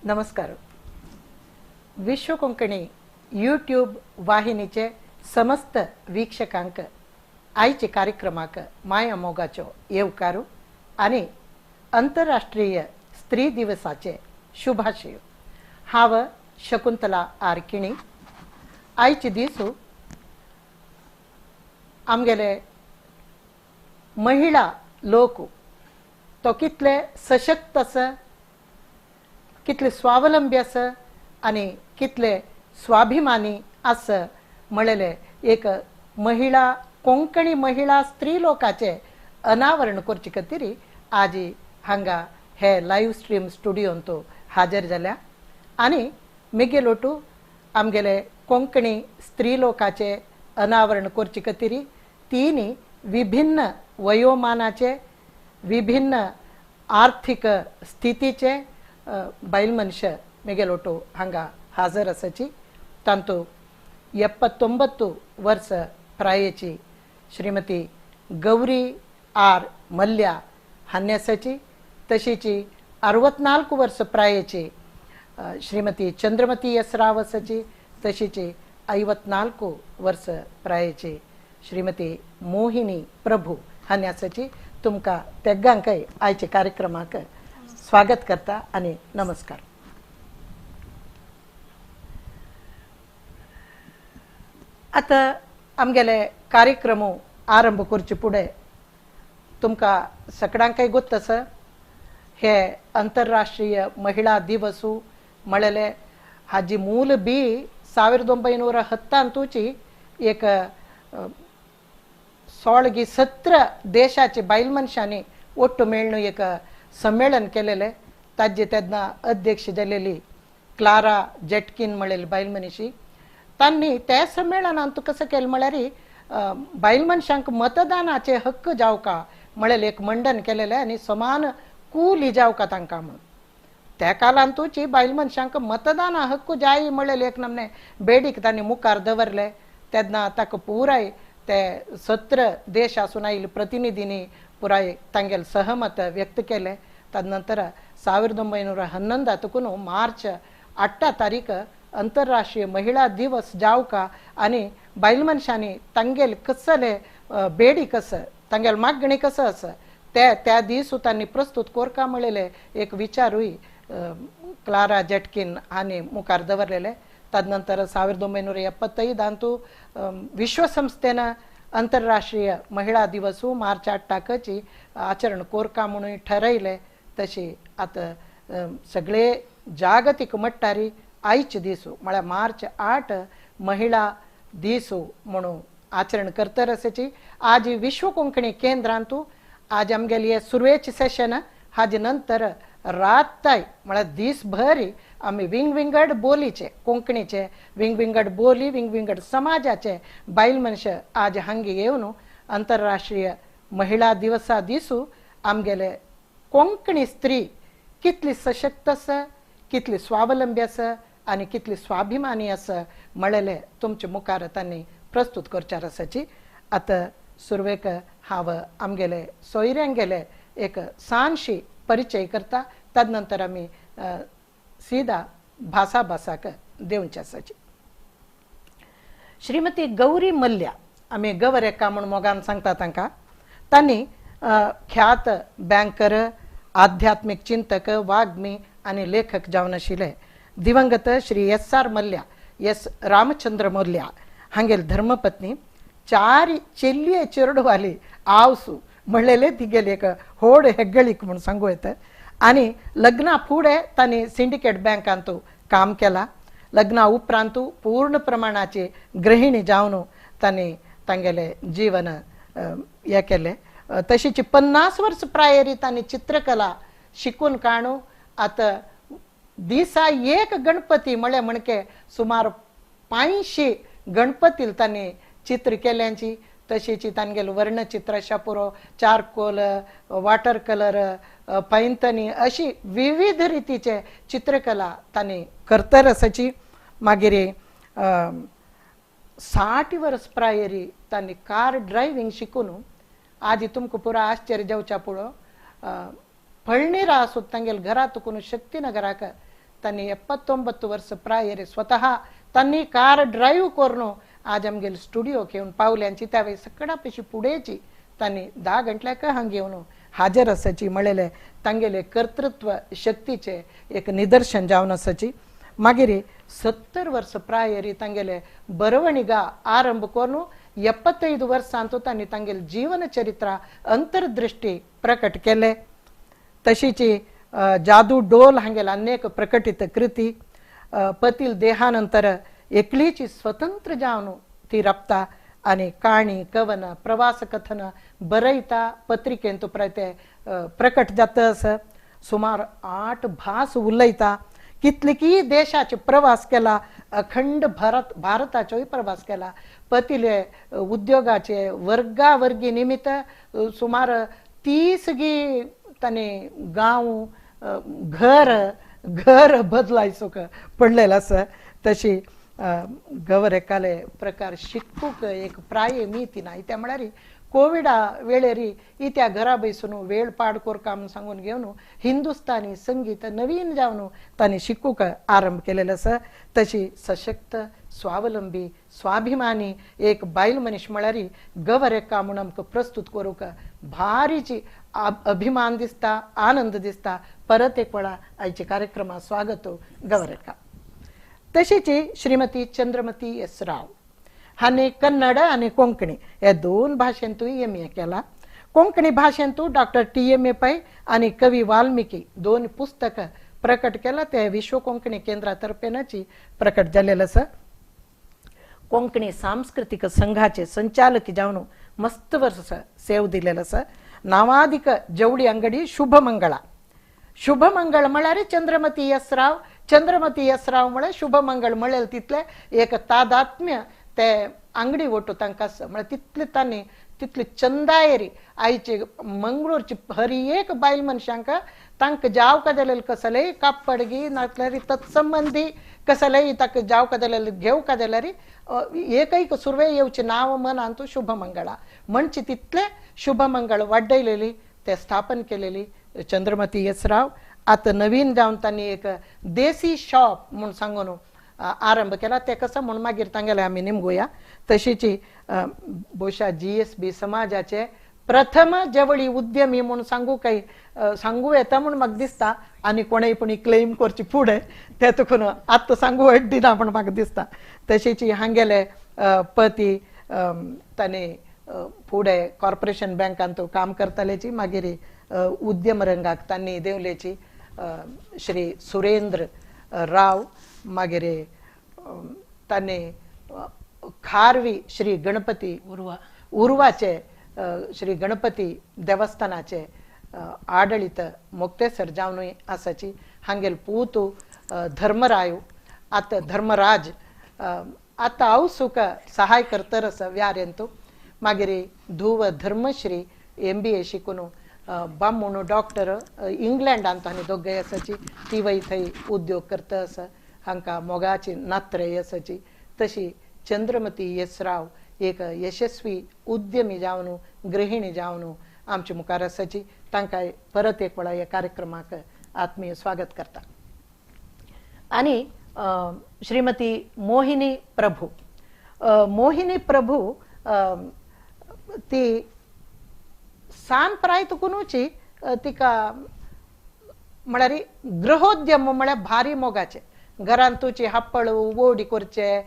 नमस्कार. विश्व कोंकणी यूट्यूब वाहिनीचे समस्त वीक्षकांक आयचे कार्यक्रमाक माया मोगाचो येवकारू आनी अंतरराष्ट्रीय स्त्री दिवसाचे शुभाशय. हांव शकुंतला आर किणी. आयचे दिसू आमगेले महिला लोक तो कितले सशक्त आसा, कितले स्वावलंबी आसा आनी कितले स्वाभिमानी आसा म्हणलेले एक महिला कोंकणी महिला स्त्री लोकाचे अनावरण करचे खातीर आज हांगा हे लायव्ह स्ट्रीम स्टुडियोंत हाजर जाल्या आनी मिगेलोटू आमगेले कोंकणी स्त्री लोकाचे अनावरण करचे खातीर तीन विभिन्न वयोमानाचे विभिन्न आर्थिक स्थितीचे बायल मनशा मिगेलोटू हांगा हाजर आसाची. तांतू 79 वर्स प्रायेची श्रीमती गौरी आर मल्ल्या हान्यासाची, तशीची 64 वर्स प्रायेची श्रीमती चंद्रमती एस राव आसाची, तशीची 54 वर्स प्रायेची श्रीमती मोहिनी प्रभू हान्यासाची. तुमकां तेगांकय आयच्या कार्यक्रमाक स्वागत करता आनी नमस्कार. आतां आमगेले कार्यक्रम आरंभ करचे फुडें तुमकां सगळ्यांकय गोत्त आसा हे अंतरराष्ट्रीय महिळा दिवस म्हणलेले हाजी मूल बी 1910 एक 16-17 देशाचे बायल मनशांनी ಒಟ್ಟು मेळून एक सम्मेलन केलेले. ताजे तेन्ना अध्यक्ष जालेली क्लारा जेटकिन म्हणलेली बायल मनीशी. तांणी त्या संमेलनांत कसं केलें म्हळ्यार बायल मनशांक मतदानाचे हक्क जावका म्हणलेले एक मंडन केलेलें आनी समान कूल जावका तांकां म्हणून. त्या कालांतूची बायल मनशांक मतदाना हक्क जाय म्हणलेले एक नमने बेडीक तांणी मुखार दवरले. तेन्ना ताका पुराय ते 17 देश आसून आयिल्ले प्रतिनिधींनी पुराय तांगेले सहमत व्यक्त केले. तदनंतर 1911 मार्च 8 तारीख अंतरराष्ट्रीय महिला दिवस जावका आनी बायल मनशांनी तांगेले कसले बेडी कसं तांगेले मागणी कसं आसा ते त्या दीस तांणी प्रस्तुत कोरका म्हणलेले एक विचारूय क्लारा जेटकिन हांणी मुखार दवरलेले. तदनंतर 1975 विश्वसंस्थेन अंतरराष्ट्रीय महिला दिवस मार्च 8 आचरण कोरका म्हणून ठरयले. तशी आतां सगळे जागतीक मट्टारी आयचे दिसू म्हळ्यार मार्च 8 महिला दिसू म्हणून आचरण करतर आसाची. आज विश्व कोंकणी केंद्रांतू आज आमगेली सुरवेचे सेशन हाजे नंतर राताय म्हळ्यार दीसभर आमी विंगविंगड बोलीचे कोंकणीचे विंगविंगड बोली विंगविंगड समाजाचे बायल मनश आज हांगी येवन अंतरराष्ट्रीय महिला दिवसा दिसू आमगेले कोंकणी स्त्री कितली सशक्त आसा, कितली स्वावलंबी आसा आनी कितली स्वाभिमानी आसा म्हणलेले तुमचे मुखार तांणी प्रस्तुत करचे आसाची. आतां सुरवेक हांव आमगेले सोयऱ्यांगेले एक सानशी परिचय करता, तदनंतर आमी सीधा भासा भासाक देवचे आसाची. श्रीमती गौरी मल्ल्या आमी गौरेका म्हूण मोगान सांगता तांकां. तांणी ख्यात बँकर, आध्यात्मीक चिंतक, वाग्मी आनी लेखक जावन आशिल्ले. दिवंगत Shri S R Mallya, S Ramachandra Mallya हांगेल धर्मपत्नी, 4 चेल्लिये चेरडुवाली आवसू म्हणलेले तिगेली एक होड हेग्गळीक म्हूण सांगू येता. आनी लग्ना फुडें तांणी सिंडिकेट बँकांत काम केलां. लग्ना उपरांत पूर्ण प्रमाणाची गृहिणी जावन तांणी तांगेलें जीवन हें केलें. तशीच 50 वर्स प्रायरी तांणी चित्रकला शिकून काणू आतां दिसा एक गणपती म्हळ्यार म्हणके सुमार 500 गणपती तांणी चित्र केल्यांची. तशीच तांगेले वर्णचित्र अशा पुरो, चारकोल, वॉटर कलर, पैंतनी अशी विविध रितीचे चित्रकला तांणी करतर आसाची. मागीर 60 वर्स प्रायरी तांणी कार ड्रायव्हींग शिकून आजी तुमकां पुरा आश्चर्य जावच्या पुरो फळणीर आसूं तांगेले घरा तुकून शक्तीनगराक तांणी 79 वर्स प्रायेर स्वतः तांणी कार ड्रायव्ह करून आज आमगेले स्टुडिओक येवन पावल्यांची त्या वेळी सगळ्या पेशी फुडेंची तांणी 10 घंटल्याक हांगा येवन हाजीर आसाची म्हणलेले तांगेले कर्तृत्व शक्तीचे एक निदर्शन जावन आसाची. मागीर 70 वर्स प्रायेर तांगेले बरवणिगा आरंभ करून 75 वर्सांतू तांणी तांगेले जीवन चरित्र अंतर्दृष्टी प्रकट केले. तशीची जादू डोल हांगेले अनेक प्रकटित कृती. पतील देहानंतर एकलीची स्वतंत्र जावन ती रप्ता आनी काणी कवन प्रवास कथन बरयता पत्रिकेंत ते प्रकट जाता आसा. सुमार 8 भास उलयता. कितलेकी देशाचे प्रवास केला, अखंड भारताचोय प्रवास केला. पतिले उद्योगाचे वर्गावर्गी निमित्त सुमार 30 गी ताणें गांव घर घर बदलायचो पडलेलो आसा. तशी गवर एकाले प्रकार शिकूंक एक प्राय मिती ना. त्या म्हळ्यार कोविडा वेळेरी इत्या घरा बैसून वेळ पाड कोरका म्हूण सांगून घेवन हिंदुस्तानी संगीत नवीन जावन तांणी शिकूंक आरंभ केलेलो आसा. तशी सशक्त स्वावलंबी स्वाभिमानी एक बायल मनीस म्हळ्यार गवर एका म्हूण आमकां प्रस्तूत करूंक भारीची अभिमान दिसता, आनंद दिसता. परत एक वेळा आयच्या कार्यक्रमात स्वागत गवर एका. तशीच श्रीमती चंद्रमती एस राव हांणी कन्नड आनी कोंकणी ह्या 2 भाशेंतूय एम ए केला. कोंकणी भाशेंतू डॉक्टर TMA Pai आनी कवी वाल्मिकी 2 पुस्तक प्रकट केला. ते विश्व कोंकणी केंद्रा तर्फेनची प्रकट जालेलें आसा. कोंकणी सांस्कृतीक संघाचे संचालक जावन मस्त वर्स सेव दिलेलो आसा. नावादिक जवळी अंगडी शुभमंगळा. शुभमंगळ म्हळ्यार चंद्रमती एस राव. चंद्रमती एस राव म्हळ्यार शुभमंगळ म्हणलें तितलें एक तादात्म्य ते आंगडी वटू तांकां आसा. म्हळ्यार तितले तांणी तितली चंदायरी आयचे मंगळूरची हर एक बायल मनशांक तांकां जावका जालेलें कसलेय कापड गी नासल्यार तत्संबंदी कसलेय ताका जावका जालेलें घेवका जाल्यार एकैक सुरवे येवचें नांव मनांत शुभमंगळा म्हणचे तितलें शुभमंगळ वाडयलेली ते स्थापन केलेली चंद्रमती एस राव. आतां नवीन जावन तांणी एक देसी शॉप म्हूण सांगून आरंभ केला. ते कसो म्हूण मागीर तांगेले आमी निमगुया. तशीची भोवशा GSB समाजाचे प्रथम जवळी उद्यमी म्हूण सांगू काय सांगू येता म्हूण म्हाका दिसता. आनी कोणेय पूण क्लेम करची फुडें ते तुकून आतां सांगू दिना म्हूण म्हाका दिसता. तशीची हांगेले पती तांणी फुडें कॉर्पोरेशन बँकांत काम करतालेची मागीर उद्यम रंगाक तांणी देंवलेची श्री सुरेंद्र राव. मागीर तांणी खारवी श्री गणपती उर्वाचे श्री गणपती देवस्थानाचे आडळीत मोक्तेसर जावनूय आसाची. हांगेल पूत धर्मराय आतां धर्मराज आतां हांव सुका सहाय करतर आसा व्यारेंतू. मागीर धुव धर्मश्री MBA शिकून बामूण डॉक्टर इंग्लंडांत आनी दोगांय आसाची. ती वय थंय उद्योग करता आसा. हांकां मोगाची नात्रे आसाची. तशी चंद्रमती एस राव एक यशस्वी उद्यमी जावन गृहिणी जावन आमचे मुखार आसाची. तांकां परत एक वेळा ह्या कार्यक्रमाक आत्मीय स्वागत करता. आनी श्रीमती मोहिनी प्रभू. मोहिनी प्रभू ती सान प्राय तुकुनूची तिका म्हळ्यार गृहोद्यम म्हळ्यार भारी मोगाचे. घरांत तुची हाप्पळ ओडी करचे,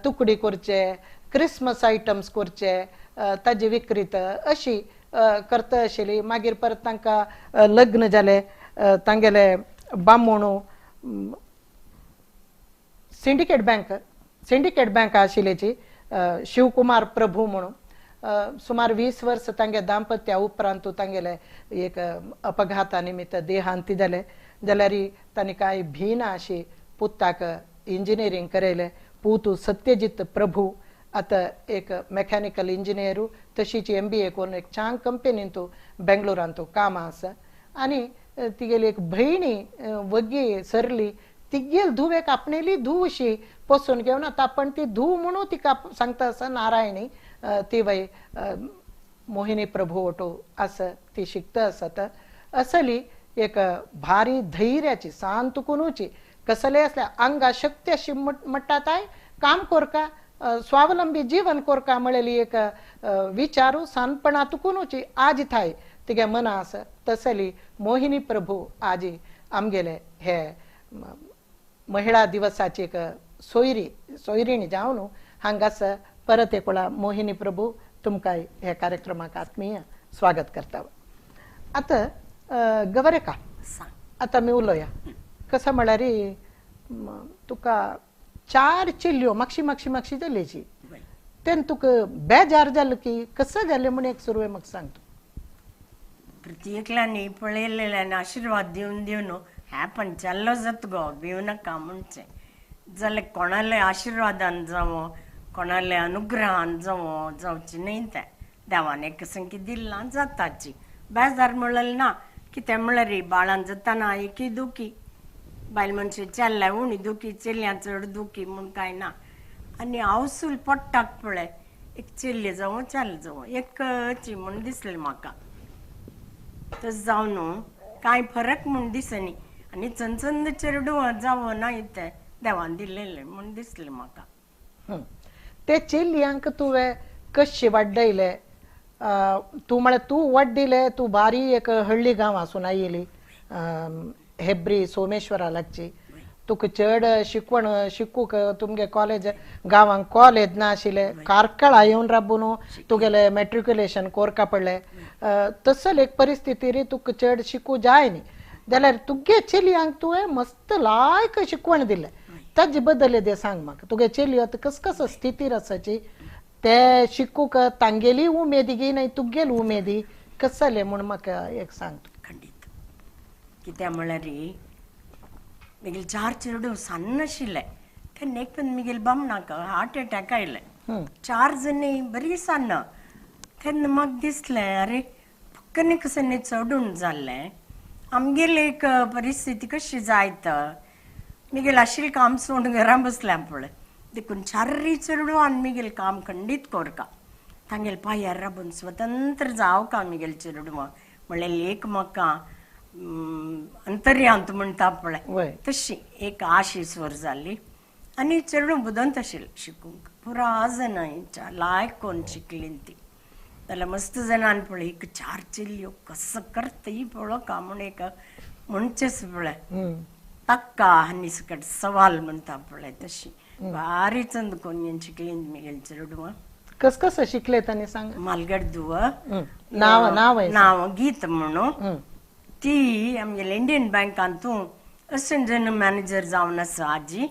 तुकडी करचे, क्रिसमस आयटम्स करचे, ताजी विक्रीत अशी करता आशिल्ली. मागीर परत तांकां लग्न जालें. तांगेले बामूण सिंडिकेट बँक आशिल्ल्याची शिवकुमार प्रभू म्हणून सुमार 20 वर्स तांगे दाम्पत्या उपरांत तांगेले एक अपघाता निमित्त देहांती जाले. जाल्यार तांणी कांय भिना अशी पुताक इंजिनियरींग करयलें. पूत सत्यजीत प्रभू आतां एक मेकॅनिकल इंजिनियर तशीच MBA करून एक चांग कंपनींत बेंगलोरांत कामां आसा. आनी तिगेली एक भयणी वग्गी सरली. तिगेल धुवेक आपणेली धूव अशी पसून घेवन आतां आपण ती धूव म्हणून तिका सांगता आसा नारायणी. ती बाई मोहिनी प्रभू ओटो आसा ती शिकता आसा. असली एक भारी धैर्याची सांतकुनूची कसले असले आंगा शक्ती अशी म्हणटा ताय काम कोरका स्वावलंबी जीवन कोरका म्हळेली एक विचारू सानपणा तुकुनूची आज थाय तिगे मना आसा. तसली मोहिनी प्रभू आजी आमगेले हे महिला दिवसाची एक सोयरी सोयरीणी जावन हांगासर परत एक वेळा मोहिनी प्रभू तुमकां ह्या कार्यक्रमाक आत्मीय स्वागत करता. आतां गवरेका आतां मी उलोया कसं म्हळ्यार तुका चार चेल्यो मागशी मागशी मागशी जाल्याची तेन्ना तुका बेजार जालें की कसं जालें म्हूण एक सुरवे म्हाका सांग. तूं प्रत्येकल्यांनी पळयलेल्यान आशिर्वाद दिवन दिवन ह्या पण जाल्लो जाता गो भिव नाका म्हणचें जाल्यार कोणाले आशिर्वादान जावं कोणाले अनुग्रहान जावं जावचें न्हय तें देवान एक संकी दिलां जाताची बेजार म्हणलें ना कितें म्हणल्यार बाळान जाताना एकय दुखी बायल मनशे चेल्ल्या उणी दुखी चेल्ल्यां चड दुखी म्हूण कांय ना. आनी हांवसूल पोट्टाक पळय एक चेल्ली जावं चेलो जावं एकची म्हूण दिसलें म्हाका तशें जावन न्हू कांय फरक म्हूण दिसनी आनी चंचंद चेरडूं जावं ना तें देवान दिल्लें म्हूण दिसलें म्हाका. ते चेल्यांक तुवें कशें वाडयलें? तूं म्हळ्यार तूं वाडयलें तूं बारी एक हळ्ळी गांव आसून आयिल्ली हेब्री सोमेश्वरा लागची तुका चड शिकवण शिकूंक तुमगे कॉलेज गांवांक कॉलेज ना आशिल्लें कार्कळा येवन राबून तुगेलें मॅट्रिक्युलेशन कोरका पडलें तसल एक परिस्थिती रे तुका चड शिकूं जाय न्ही जाल्यार तुगे चेलयांक तुवें मस्त लायक शिकवण दिलें ताजे बदल तें सांग म्हाका. तुगे चेलयो आतां कस कस स्थितीर आसाची ते शिकूंक तांगेली उमेदी गी न्हय तुगेली उमेदी कस जालें म्हूण म्हाका एक सांग. खंडीत कित्याक म्हळ्यार म्हगेले चार चेडूं सान्न आशिल्लें तेन्ना एक पण म्हगेले बामणाक हार्ट एटॅक आयलें चार जणी बरी सान्न तेन्ना म्हाका दिसलें अरे पक्कनी कसं चडून जाल्लें आमगेली एक परिस्थिती कशी जायत म्हगेलें आशिल्लें काम सोडून घरा बसलें पळय देखून चारय चेडूं आनी म्हगेलें काम खंडीत कोरका तांगेले पांयार राबून स्वतंत्र जावका म्हगेले चेडवां म्हणल्यार एक म्हाका अंतर्यांत म्हणटा पळय तशी एक आश स्वर जाली. आनी चेडूं बुदंत आशिल्लें शिकूंक पुरा जाणां लायक कोन्न शिकलीं ती जाल्यार मस्त जाणान पळय एक चार चेल्यो कसो करता ही पळोवका म्हूण एक म्हणचेच पळय ताक्का आनी सकट सवाल म्हणटा पळय तशी भारी चंद कोन्न शिकलीं म्हगेलीं चेडवां. कस कसं शिकले तांणी सांग. मालगड दुव नांव नांव नांव गीत म्हणून ती आमगेले इंडियन बँकान तूं असिस्टंट जनरल मॅनेजर जावन आसा आजी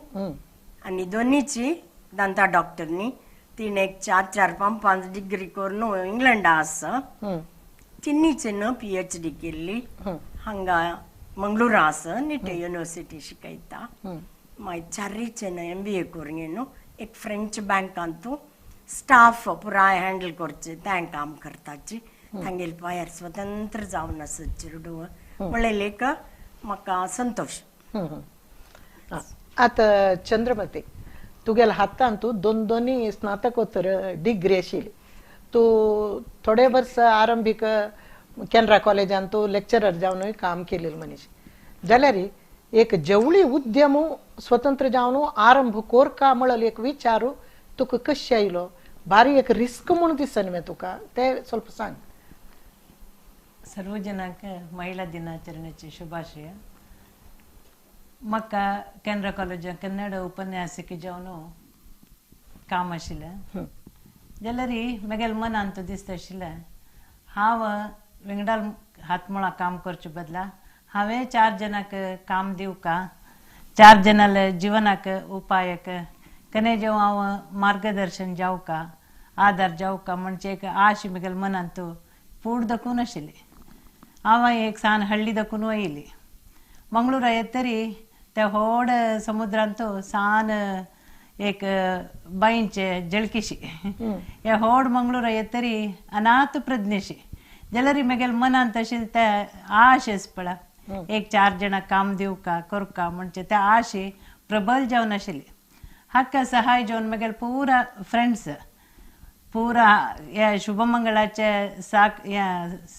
आनी दोनीची दांता डॉक्टर न्ही तिणें एक 4 4 5 5 डिग्री करून इंग्लंडा आसा तिनीचे न्हू PhD केल्ली हांगा मंगळुरा आसा निटे युनिवर्सिटी शिकयता. मागीर चारीचे न्हू MBA करून न्हू एक फ्रेंच बँकान तूं स्टाफ पुराय हँडल करचें तें काम करताची तांगेले पांयार स्वतंत्र जावन आसा चेडूं म्हणलें एक म्हाका संतोश. आतां चंद्रमती तुगेल्या हातान तूं दोन दोनी स्नातकोत्तर डिग्री आशिल्ली तूं थोडे वर्स आरंभीक केनरा कॉलेजान तूं लेक्चरर जावनूय काम केलें मनीस जाल्यार एक जेवळी उद्यम स्वतंत्र जावन आरंभ कोरका म्हणल एक विचारू तुका कशें आयलो? भारी एक रिस्क म्हूण दिसना मगे तुका तें ಸ್ವಲ್ಪ सांग. सर्व जनांक महिला दिनाचरणेची शुभाशय. म्हाका केनरा कॉलेजान कन्नड उपन्यासिक जावन काम आशिल्लें जाल्यार म्हगेल्या मनांत दिसता आशिल्लें हांव विंगडाल हातमुळा काम करचे बदला हांवें चार जणांक काम दिवका चार जणांले जिवनाक उपायक कने जेव हांव मार्गदर्शन जावका आदार जावका म्हणजे एक आश म्हगेल्या मनांत पूड दाखोवन आशिल्ली. हांव एक सान हळ्ळी दाखोवन आयिल्ली मंगळूरा येतरी त्या व्हड समुद्रांत सान एक बांयचे जळकीशी ह्या व्हड मंगळूरा येतरी अनाथ प्रज्ञेशी जाल्यार म्हगेल्या मनांत अशी त्या आश आसा पळय एक चार जाणां काम दिवका करका म्हणजे त्या आशी प्रबल जावन आशिल्ली. हाका सहाय जावन म्हगेले पुरा फ्रेंड्स पुरा ह्या शुभमंगळाचे साक ह्या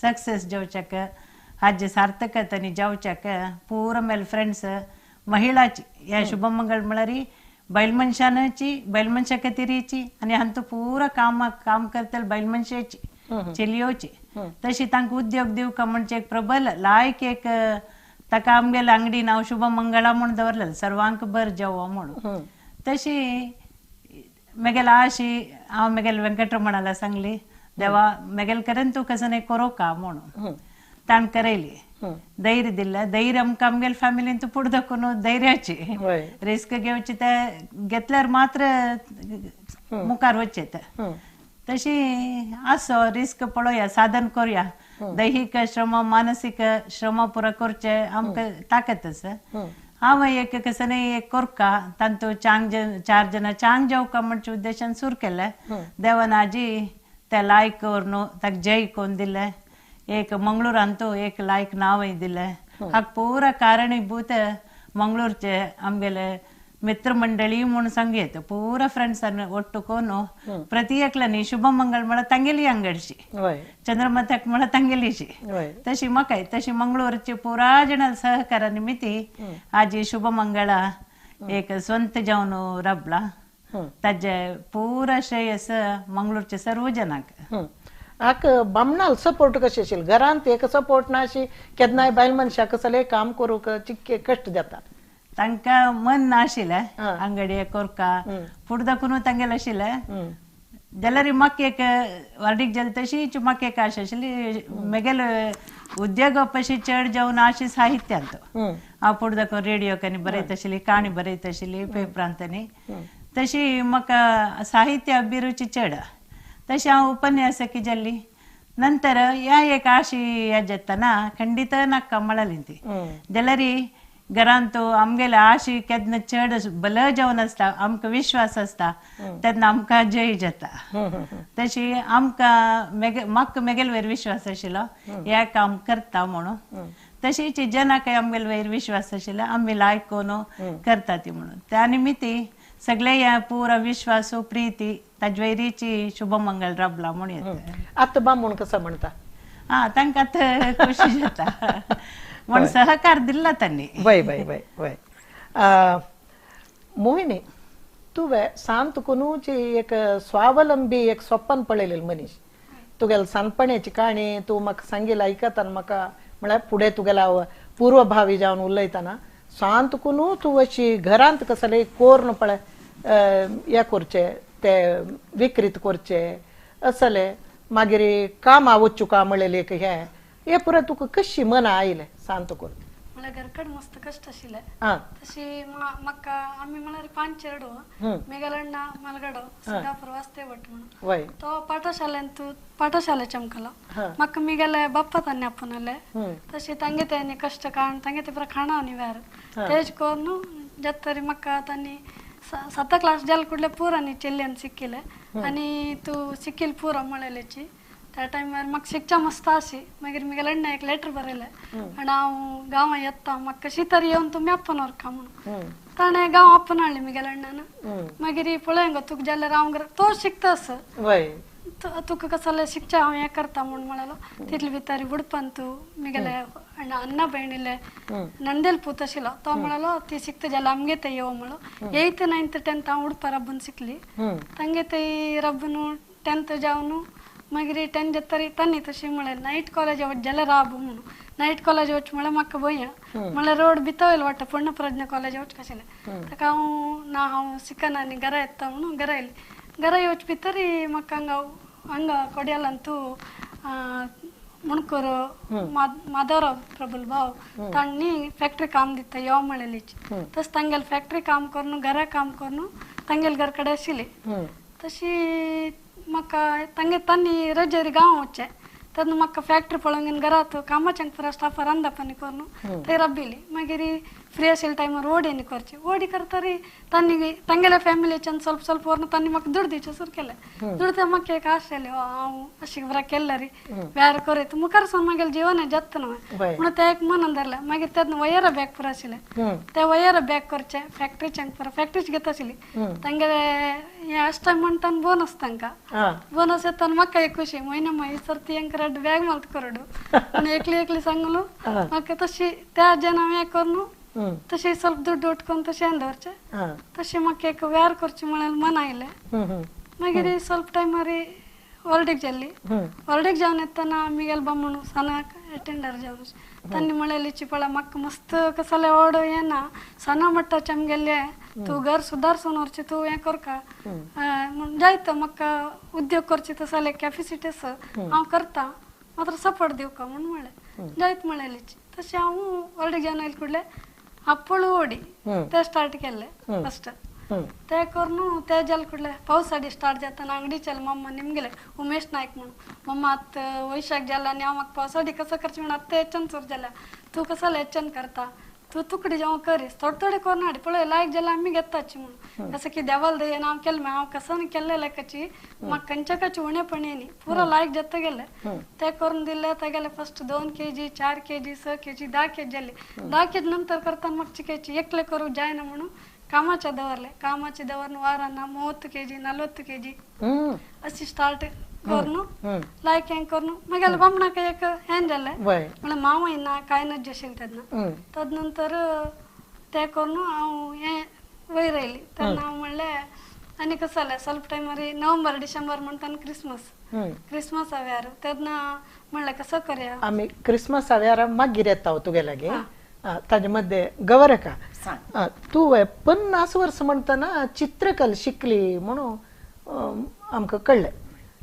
सक्सेस जावच्याक हाजे सार्थकतांनी जावच्याक पुरा म्हगेले फ्रेंड्स महिळाची ह्या शुभमंगळ म्हळ्यार बैल मनशाची बैल मनशा खातीरची आनी हांतू पुरा काम काम करतले बैल मनशाची चलयोची तशी तांकां उद्योग दिवका म्हणजे एक प्रबल लायक एक ताका आमगेले अंगडी नांव शुभमंगळा म्हूण दवरलें सर्वांक बर जेवो म्हणून. तशी मेगेले आशी हांव मेगेले वेंकटरमणाला सांगली देवा मेगेले करेन तूं कसं नाही करो का म्हणून ताण करयली धैर्य दिलें. धैर्य आमकां आमगेले फॅमिलीन तूं फुडें दाखोवन धैर्याची रिस्क घेवची ते घेतल्यार मात्र मुखार वचचें ते. तशी आसो रिस्क पळोवया साधन करूया दैहीक श्रम मानसीक श्रम पुरो करचे आमकां ताकत आसा. हांव एक कसं न्ही एक कोरका तांतू चांग चार जाणां चांग जेवका म्हणचे उद्देशान सुरू केलें. देवान आजी ते लायक करून ताका जय करून दिलें. एक मंगळूरांतू एक लायक नांवय दिलें. हाका पुरा कारणीभूत मंगळूरचे आमगेले मित्रमंडळी म्हूण सांगू येता पुरा फ्रेंड्सान ಒಟ್ಟು कोನು प्रति एकल्यानी शुभमंगळ म्हळ्यार तांगेली अंगडशी चंद्रमथक म्हळ्यार तांगेलीशी तशी म्हाकाय तशी मंगळूरची पुरा जणां सहकारा निमित्ती आजी शुभमंगळा एक स्वंत जावन राबला ताजे पुरा श्रेयस मंगळूरचे सर्व जणांक. आक बामणाल सपोर्ट कशें आशिल्लें घरांत एक सपोर्ट ना अशी केन्नाय बायल मनशाक कसलें काम करूंक चिक्के कश्ट जाता तांकां मन नाशिल्लें अंगडी कोरका फुडें दाखोवन तांगेलें आशिल्लें जाल्यार म्हाका एक वार्डीक जालें तशीच म्हाका एक आशा आशिल्ली म्हगेले उद्योग पशी चड जावन आशी साहित्यांत हांव फुडें दाखोवन रेडियोक आनी बरयत आशिल्ली काणी बरयत आशिल्ली पेपरांत आनी तशी म्हाका साहित्य अभिरुची चड तशी हांव उपन्यासकी जाल्ली. नंतर ह्या एक आशी हें जातना खंडीत नाका म्हळाली ती जाल्यार घरांत आमगेले आशी केन्ना चड बल जावन आसता आमकां विश्वास आसता तेन्ना आमकां जय जाता. तशी आमकां म्हाका मेगेले वयर विश्वास आशिल्लो हें काम करता म्हणून तशीच जनाकय आमगेले वयर विश्वास आशिल्लो आमी लायक करून करता ती म्हणून त्या निमित्ती सगळे ह्या पुरा विश्वास प्रिती ताजे वयरीची शुभमंगळ राबला म्हणून येता. आतां बामूण कसो म्हणटा हा तांकां आतां खोशी जाता म्हण सहकार दिला तांणी. वय वय वय वय मोहिनी तुवें सांत कोनूची एक स्वावलंबी एक स्वप्न पळयलें मनीस तुगेले सानपणाची काणी तूं म्हाका सांगील आयकतना म्हाका म्हळ्यार फुडें तुगेल्या पूर्वभावी जावन उलयतना सांत कोनू तूं अशी घरांत कसले कोर्न पळय हें करचें ते विक्रीत करचें असले मागीर कामा वचूका म्हणलें एक हें हे पुरो तुका कशी मना आयलें सांत करून? म्हळ्यार घरकड मस्त कश्ट आशिल्ले तशी म्हाका आमी म्हळ्यार पांच चेडू मेगेलो अण्णा मलगडो सिद्धापूर वास्ते भट म्हणून तो पाठशालेंत पाठशाले चमकलो म्हाका मिगेले बाप्पा तांणी आपोवनाले तशी तांगे तेणी कश्ट काण तांगे ते पुरा खाणा आनी व्यार तेज करून जातरी म्हाका तांणी सात क्लास जाले कुडले पुरा न्ही चेल्ल्यान शिकिले आनी तूं शिकील पुरो म्हळेलेची त्या टायमार म्हाका शिकच्या मस्त आशी. मागीर म्हगेले अण्णा एक लेटर बरयलें आनी हांव गांवां येता म्हाका कशी तरी येवन तुमी आपोवन व्हरका म्हणून ताणें गांव आपोवन हाडली म्हगेल्या अण्णान. मागीर पळय गो तुका जाल्यार हांव तो शिकता आस तुका कसलें शिकचें हांव हें करता म्हूण म्हणलो तितले भितर उडपान तूं म्हगेले अण्णा भयणीले नंदेल पूत आशिल्लो तो म्हणलो ती शिकता जाल्यार आमगे ते यो म्हणलो एयथ नायन्थ टेंथ हांव उडपा रब्बून शिकली तांगे ते रब्बून टेंथ जावन मागीर टेन जातरी तांणी तशें म्हळें नायट कॉलेज वच जाल्यार राब म्हणून नायट कॉलेज वच म्हळ्यार म्हाका भंय म्हळ्यार रोड भितर वाडटा पूर्ण प्रज्ञा कॉलेज वच आशिल्लें ताका हांव ना हांव शिकना आनी घरा येता म्हणून घरा येयली. घरा येवचे भितर म्हाका हांगा हांगा कोड्यालांतू मुणकूर माधवराव प्रभुल भाव तांणी फॅक्टरी काम दिता यो म्हणलेलीची तशें तांगेले फॅक्टरी काम करून घरा काम करून तांगेले घर कडेन आशिल्ली. तशी म्हाका तांगे तांणी रजेर गांव वचचें तेन्ना म्हाका फॅक्टरी पळोवंक घरात कामाच्या पुरा स्टाफार रांदपानी करून थंय राबिल्ली. मागीर फ्री आशिल्ल्या टायमार ओडीनी करची ओडी करतरी तांणी तांगेल्या फॅमिलीच्यान ಸ್ವಲ್ಪ ಸ್ವಲ್ಪ व्हरून तांणी म्हाका दुड दिवचें सुरू केलें. दुड ते म्हाका एक आशा आयली हांव अशी बरें केल्यार व्यार करीत मुखार सावन म्हागेलें जिवन जाता न्हय म्हणून तें एक मनान धरलें. मागीर तेन्ना वयरा बॅग पुरो आशिल्लें ते वयरा बॅग करचें फॅक्टरीच्यान पुरो फॅक्टरीच घेता आशिल्ली तांगेले हें अश्ट म्हणटा बोनस तांकां बोनस येता म्हाका एक खुशी म्हयन्या म्हयन्या सर्ती हांकां रेड बॅग मालत करडू आनी एकली एकली सांगलो म्हाका तशी त्या जेन हांवें हें करून तशें ಸ್ವಲ್ಪ ದುಡ್ಡು उठकोन तशें दवरचें. तशें म्हाका एक व्यार करचें म्हळ्यार मन आयलें. मागीर ಸ್ವಲ್ಪ टायमार वर्डेक जाली. वर्डेक जावन येतना मिगेल बामणू सनाक अटेंडर जावन तांणी म्हळें चिपळा म्हाका मस्त कसले ओड येना सना मट्टाचे आमगेले तूं घर सुदारसून व्हरचें तूं हें करका म्हूण जायत म्हाका उद्योग करचे तसले कॅपिसिटी आसा हांव करता मात्र सपोर्ट दिवका म्हूण म्हणलें जायत म्हणलें. तशें हांव वर्डेक जावन आयले कुडले आप्पळ ओडी ते स्टार्ट केल्ले फस्ट. ते करून ते जाले कुडले पावसाडी स्टार्ट जाताना अंगडीच्याल मम्मा निमगेले उमेश नायक म्हणून मम्मा आत वैशाख जाला आनी हांव म्हाका पावसाडी कसो करचें म्हणून आत्तां हेच्यान सुरू जाल्या तूं कसो हेच्यान करता तूं तुकडी जावं करीस थोडे थोडे करून हाड पळय लायक जाल्यार आमी घेताची म्हणून कसं की देवाल दयेन हांव केलें हांव कसो केल्लें लायकाची म्हाका खंयच्या खंयची उणेपण येयनी पुरो लायक जाता गेले ते करून दिले. तेगेले first 2 kg 4 kg 6 kg 10 kg जाली. 10 kg नंतर करताना म्हाका चिकायची एकले करूंक जायना म्हणून कामाचे दवरले. कामाचे दवरून वारांना 30 kg 40 kg अशी स्टार्ट करून लायक हें करून मागीर बामणाक एक हें जालें म्हणल्यार मांव ना कांय नज आशिल्लें तेन्ना. तद नंतर तें करून हांव हें वयर आयली तेन्ना हांव म्हणलें आनी कसं जालें ಸ್ವಲ್ಪ टायमार नोव्हेंबर डिसेंबर म्हणटा क्रिसमस क्रिसमस हांवें तेन्ना म्हणलें कसो करया आमी क्रिसमस हांवें मागीर येता तुगे लागीं ताजे मध्ये गौरका तूं 50 वर्स म्हणटना चित्रकला शिकली म्हणून आमकां कळ्ळें.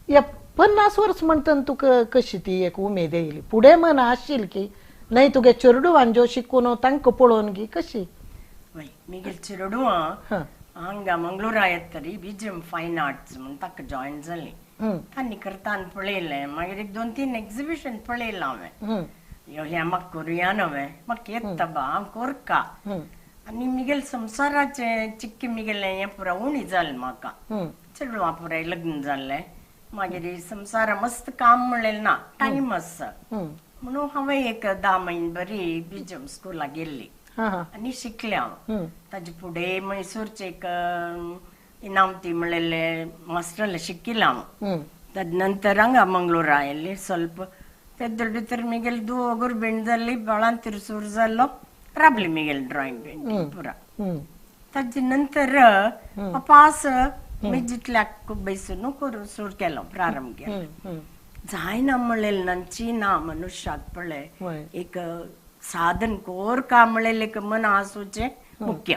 ह्या 50 वर्स म्हणटना तुका कशी ती एक उमेद येयली फुडें मन आशिल्ली की न्हय तुगे चेडवान ज्यो शिकून तांकां पळोवन की कशी? मिगेल चेडवां हांगा मंगळूरा येतरी बीजम फायन आर्ट्स म्हूण ताका जॉयन जालीं. तांणी करताना पळयलें मागीर एक 2-3 एक्झिबिशन पळयलां हांवें. यो हें म्हाका करुया नवें म्हाका येता बा हांव कोरका आनी मिगेल संवसाराचें चिक्की मिगेलें हें पुरा उणी जालें म्हाका. चेडवां पुराय लग्न जालें मागीर संवसारा मस्त काम म्हणलें ना टायम आसा म्हणून हांवें एक 10 म्हयने बरी बीजम स्कुलाक गेल्ली आनी शिकलें हांव. ताजे फुडें मैसूरचें एक इनामती म्हणलेले मास्टरला शिकिल्लें हांव. तद नंतर हांगा मंगळूरा आयली ಸ್ವಲ್ಪ तेद्दर भितर मिगेल दोगूर बेंड जाली बाळांतीर सुरू जालो राबली मिगेल ड्रॉइंग पेंटींग पुरा. ताजे नंतर पास जितल्याक बैसून करूं सुरू केलो प्रारंभ केलो. जायना म्हणलें नंची ना मनुष्याक पळय एक साधन कोर का म्हणलें एक मन आसूचें मुख्य.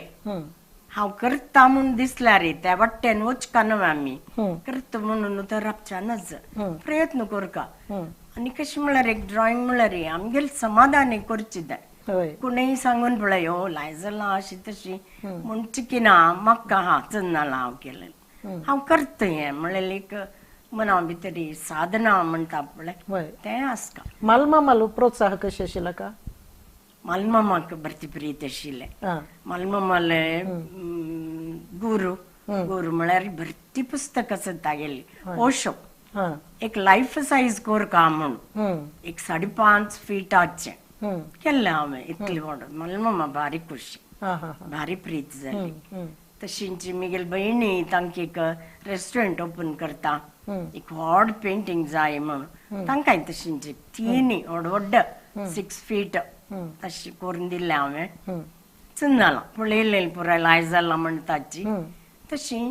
हांव करता म्हूण दिसल्यार त्या वाट्यान वचका न्हय आमी करता म्हणून तर राबच्यानच प्रयत्न करका. आनी कशें म्हळ्यार एक ड्रॉइंग म्हळ्यार आमगेले समाधान करचें जाय. कोणूय सांगून पळय हो लाय जालां अशी तशी म्हूण चिकिना म्हाका हा चन्नाला हांव केलें हांव करता हें म्हणलें एक मना भितर साधना म्हणटा पळय तें आसता. मालमामालो प्रोत्साह कशें आशिल्लो का? मालमामाक भरती प्रीत आशिल्लें. मालमामाले गुरू गुरू म्हळ्यार भरती पुस्तक आसा तागेली ओशो एक लायफ सायज कोरका म्हूण एक 5.5 फीटाचें केल्लें हांवें इतलें व्हड. मालमामा भारी खुशी भारी प्रीत जाली. तशींच मिगेल भयणी तांकां एक रेस्टॉरंट ओपन करता एक व्हड पेंटींग जाय म्हणून तांकांय तशींच तिनी व्हड व्हड 6 फीट तशें करून दिलें हांवें. चन्नालां पळयलें पुराय लाय जालां म्हणटाची तशी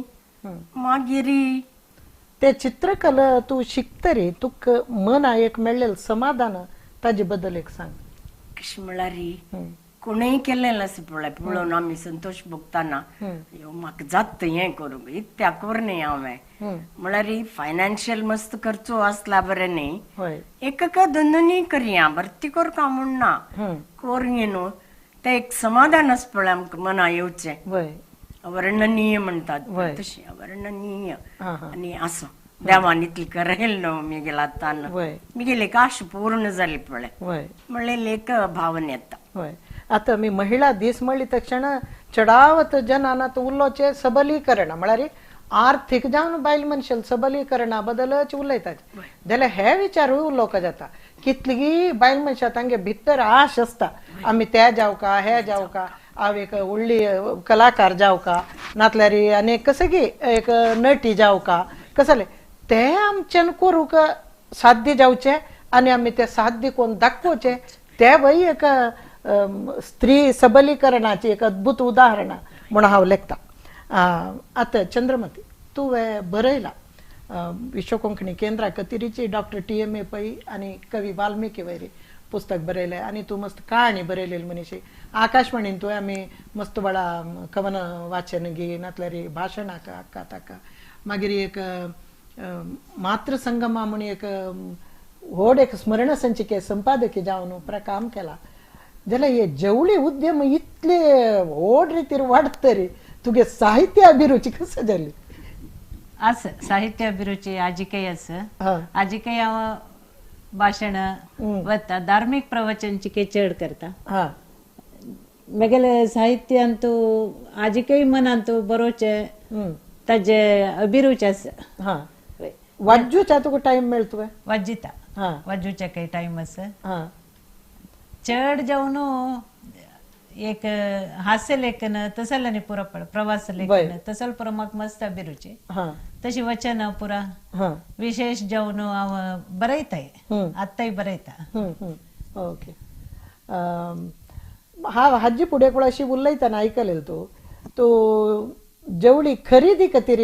मागीर ते चित्रकला तूं शिकतरी तुका मना एक मेळ्ळें समाधान ताजे बद्दल एक सांग. कशें म्हळ्यार कोणेय केल्लें आसा पळय पळोवन आमी संतोश भोगताना यो म्हाका जाता हें करूंक इतल्या करूं हांवें म्हळ्यार फायनान्शियल मस्त खर्चो आसला बरें न्ही एक दोन करया भरती करका म्हूण ना करूं न्हू तें एक समाधान आसा पळय आमकां मना येवचें अवर्णनीय म्हणटात तशें अवर्णनीय आनी आसूं देवान इतलें करयलें न्हू मिगेल आतां मिगेल एक आश पूर्ण जाली पळय म्हणलें एक भावना येता. आतां आमी महिला दीस म्हणली तक्षण चडावत जनान उलोवचें सबलीकरण म्हळ्यार आर्थीक जावन बायल मनशाल सबलीकरणा बद्दलच उलयतात जाल्यार हे विचारूय उलोवंक जाता. कितली बायल मनशां तांगे भितर आश आसता आमी ते जावका हे जावका हांव एक व्हडली कलाकार जावका नातल्यार आनी कसं की एक नटी जावका कसले ते आमच्यान करूंक साध्य जावचें आनी आमी ते साध्य करून दाखोवचें ते वय एक स्त्री सबलीकरणाची एक अद्भुत उदाहरण म्हणून हांव लेखता. आतां चंद्रमती तुवें बरयला विश्व कोंकणी केंद्रा कतिरीची डॉक्टर TMA Pai आनी कवी वाल्मिकी वयरी पुस्तक बरयलें आनी तूं मस्त कहाणी बरयलेली मनीशी. आकाशवाणीन तुवें आमी मस्त वेळा कवन वाचन गी नातल्यार भाशणाक हाका ताका. मागीर एक मातृसंगमा म्हूण एक व्हड एक स्मरण संचिके संपादकी जावन काम केला. जाल्यार हे जेवळी उद्यम इतले व्हड रितीर वाडतरी तुगे साहित्य अभिरुची कसं जाली? आस साहित्य अभिरुची आजिकय आसा. आजिकय हांव भाशण वता, धार्मीक प्रवचन चिके चड करता. मेगेले साहित्यांतू आजिकय मनांतू बरोवचे ताजे अभिरुची आसा. वाज्जूच्या तुका टायम मेळतो? वाजिता, वाजूच्या काही टायम आसा. चड जावन एक हास्य लेखन तसल्यानी पुरा प्रवास लेखन तसल पुरा म्हाका मस्त अभिरुची. तशी वचन पुरा विशेष जावन हांव बरयताय, आत्ताय बरयता. ओके. हांव हाजी फुडें कोण अशी उलयतना आयकलें तूं तूं जेवढी खरेदी खातीर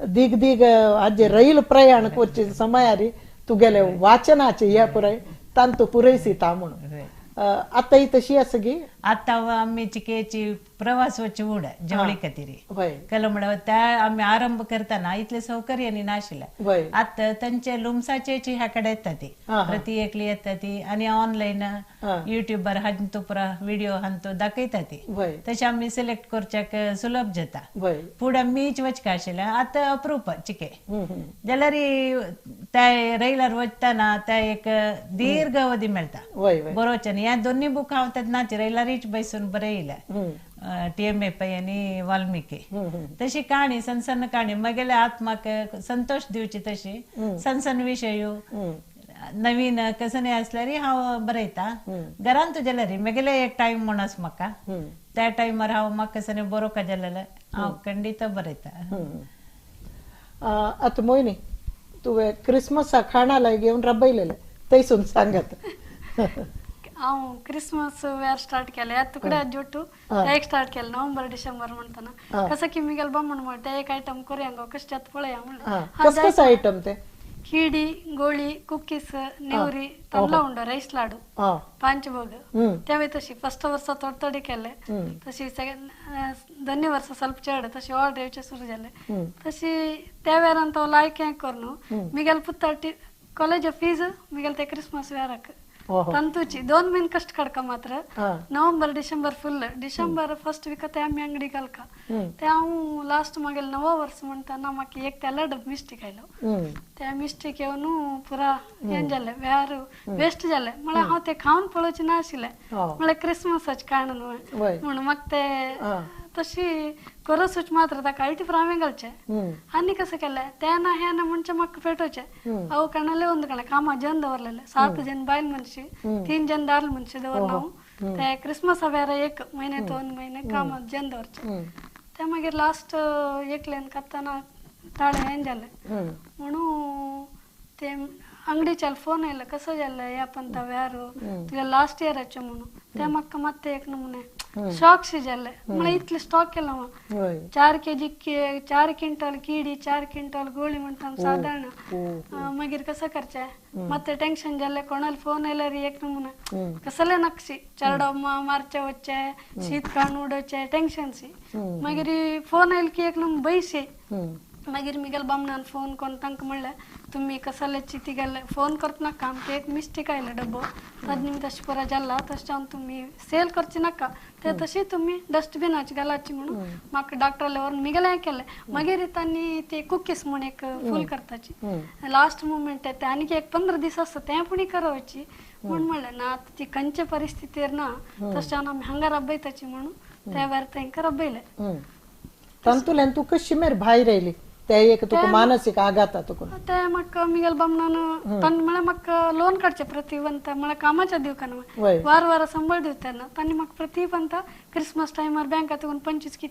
दीग दीग हाजे रैल प्रयाण करचे समयारी तुगेले वाचनाचे हे पुराय तांतू पुरयसिता म्हणून. आतां तशी आसा गी? आतां आमी चिकेची प्रवास वचची उड जेवळी खातीर कल म्हणल्यार त्या आमी आरंभ करतना इतले सौकर्यानी नाशिल्लें. आतां तांचे लुमसाचे ह्या कडेन येता ती प्रती एकली येता ती आनी ऑनलायन युट्यूबार हांतू पुरा व्हिडिओ हांतू दाखयता ती. तशें आमी सिलेक्ट करच्याक सुलभ जाता. फुडें आमीच वचका आशिल्लें, आतां अप्रूप चिके. जाल्यार त्या रैलार वचतना त्या एक दीर्घ अवधी मेळटा बरोवचें. ह्या दोन्ही बुक हांव तेन्नाच रैलारीच बसून बरयल्या, TMA Pai आनी वाल्मिकी. तशी काणी सण सण काणी मगेल्या आत्माक संतोष दिवची तशी सण सण विशय नवीन कसं असल्यार हांव बरयता. घरांत जाल्यार मगेले एक टायम म्हूण आसा म्हाका, त्या टायमार हांव म्हाका कसं बरोवका जाल्यार हांव खंडीत बरयता. आतां मोहिनी तुवें क्रिसमसा खाणाला घेवन रबयलेलें थंयसून सांगात. हांव क्रिसमस वेर स्टार्ट केले तुकडे जोटू एक स्टार्ट केले नोव्हेंबर डिसेंबर म्हणताना कसं की मिगेल बामण म्हणटा एक आयटम करूया गो कशें जाता पळया म्हणलें. कसो आयटम ते? खिडी गोळी कुकीस नेवरी तल्ला उंडो रैस लाडू पांचभोग तेवे तशी फर्स्ट वर्सा थोडे थोडे केले. तशी सेकंड दोन्ही वर्सा ಸ್ವಲ್ಪ चड तशी ऑर्डर येवचे सुरू जाले. तशी त्या वेळान तो लायक हें करून मिगेल पुत्ता कॉलेज फीज मिगेल ते क्रिसमस वेराक ತಂತುಚಿ 2 ಮೀನ್ ಕಷ್ಟ ಕಡ್ಕ ಮಾತ್ರ November December full December first week ते आमी अंगडी घालका ते हांव लास्ट मागेल नवो वर्स म्हणटाना म्हाका एक तेला डब मिस्टेक आयलो. त्या मिस्टेक येवन पुरा हें जालें वेर वेस्ट जालें. म्हळ्यार हांव ते खावन पळोवचें ना आशिल्लें, म्हळ्यार क्रिसमसाचें काण न्हय म्हूण म्हाका ते तशी करसूच मात्र ताका IT पुरा हांवें घालचें. आनी कसं केलें तें ना हें ना म्हणजे म्हाका पेटोवचें. हांव कणाले ಒಂದು कण कामा जन दवरलेले 7 जन बायल मनशी 3 जन दाल मनशी दवरना हांव. ते क्रिसमसा वेरा 1 महिने 2 महिने कामा जन दवरचे. ते मागीर लास्ट एकल्यान काडटना ताळें हें जालें म्हणून ते अंगडीच्यान फोन आयलो कसं जालें ह्या पंता वेर तुगे लास्ट इयराचें म्हणून. ते म्हाका मात्तें एक नमुने शॉक शी जालें. म्हळ्यार इतलें स्टॉक केला हांव 4 केजी 4 क्विंटल किडी 4 क्विंटल गोळी म्हणटा सादारण. मागीर कसं करचें मात्तें टेन्शन जालें. कोणाले फोन आयल्यार एक नमुने कसले नक्षी चेडो मारचे वचचे शीत काडून उडोवचें टेन्शन शी. मागीर फोन आयलो की एक नमुने बैशी. मागीर मिगेल बामणान फोन करून तांकां म्हणलें तुमी कसले चिती गेले फोन करत नाका आमकां एक मिस्टेक आयलो डब्बो ताजे निमित्त तशें पुरो जाला तशें जावन तुमी सेल करचे नाका ते तशी तुमी डस्टबिनाच घालाची म्हणून म्हाका डॉक्टराले व्हरून मिगेलें हें केलें. मागीर तांणी ते कुकीज म्हूण एक फूल करताची लास्ट मुमेंट ते आनीक एक 15 दीस आसता तें पूण करवची म्हूण म्हणलें ना आतां ती खंयचे परिस्थितीर ना तशें जावन आमी हांगा रबयताची म्हणून त्या वेळार तांकां रबयलें. तातूंतल्यान तूं कशी मेर भायर आयली? ते एक तुका मानसीक आघात तुका ते म्हाका मिगेल बामणान तांणी म्हळ्यार म्हाका लोन काडचे प्रतिवंत म्हळ्यार कामाच्या दिवकान वार वार संबळ दिवता तेन्ना तांणी म्हाका प्रतिवंत क्रिसमस टायमार बँकात 25 की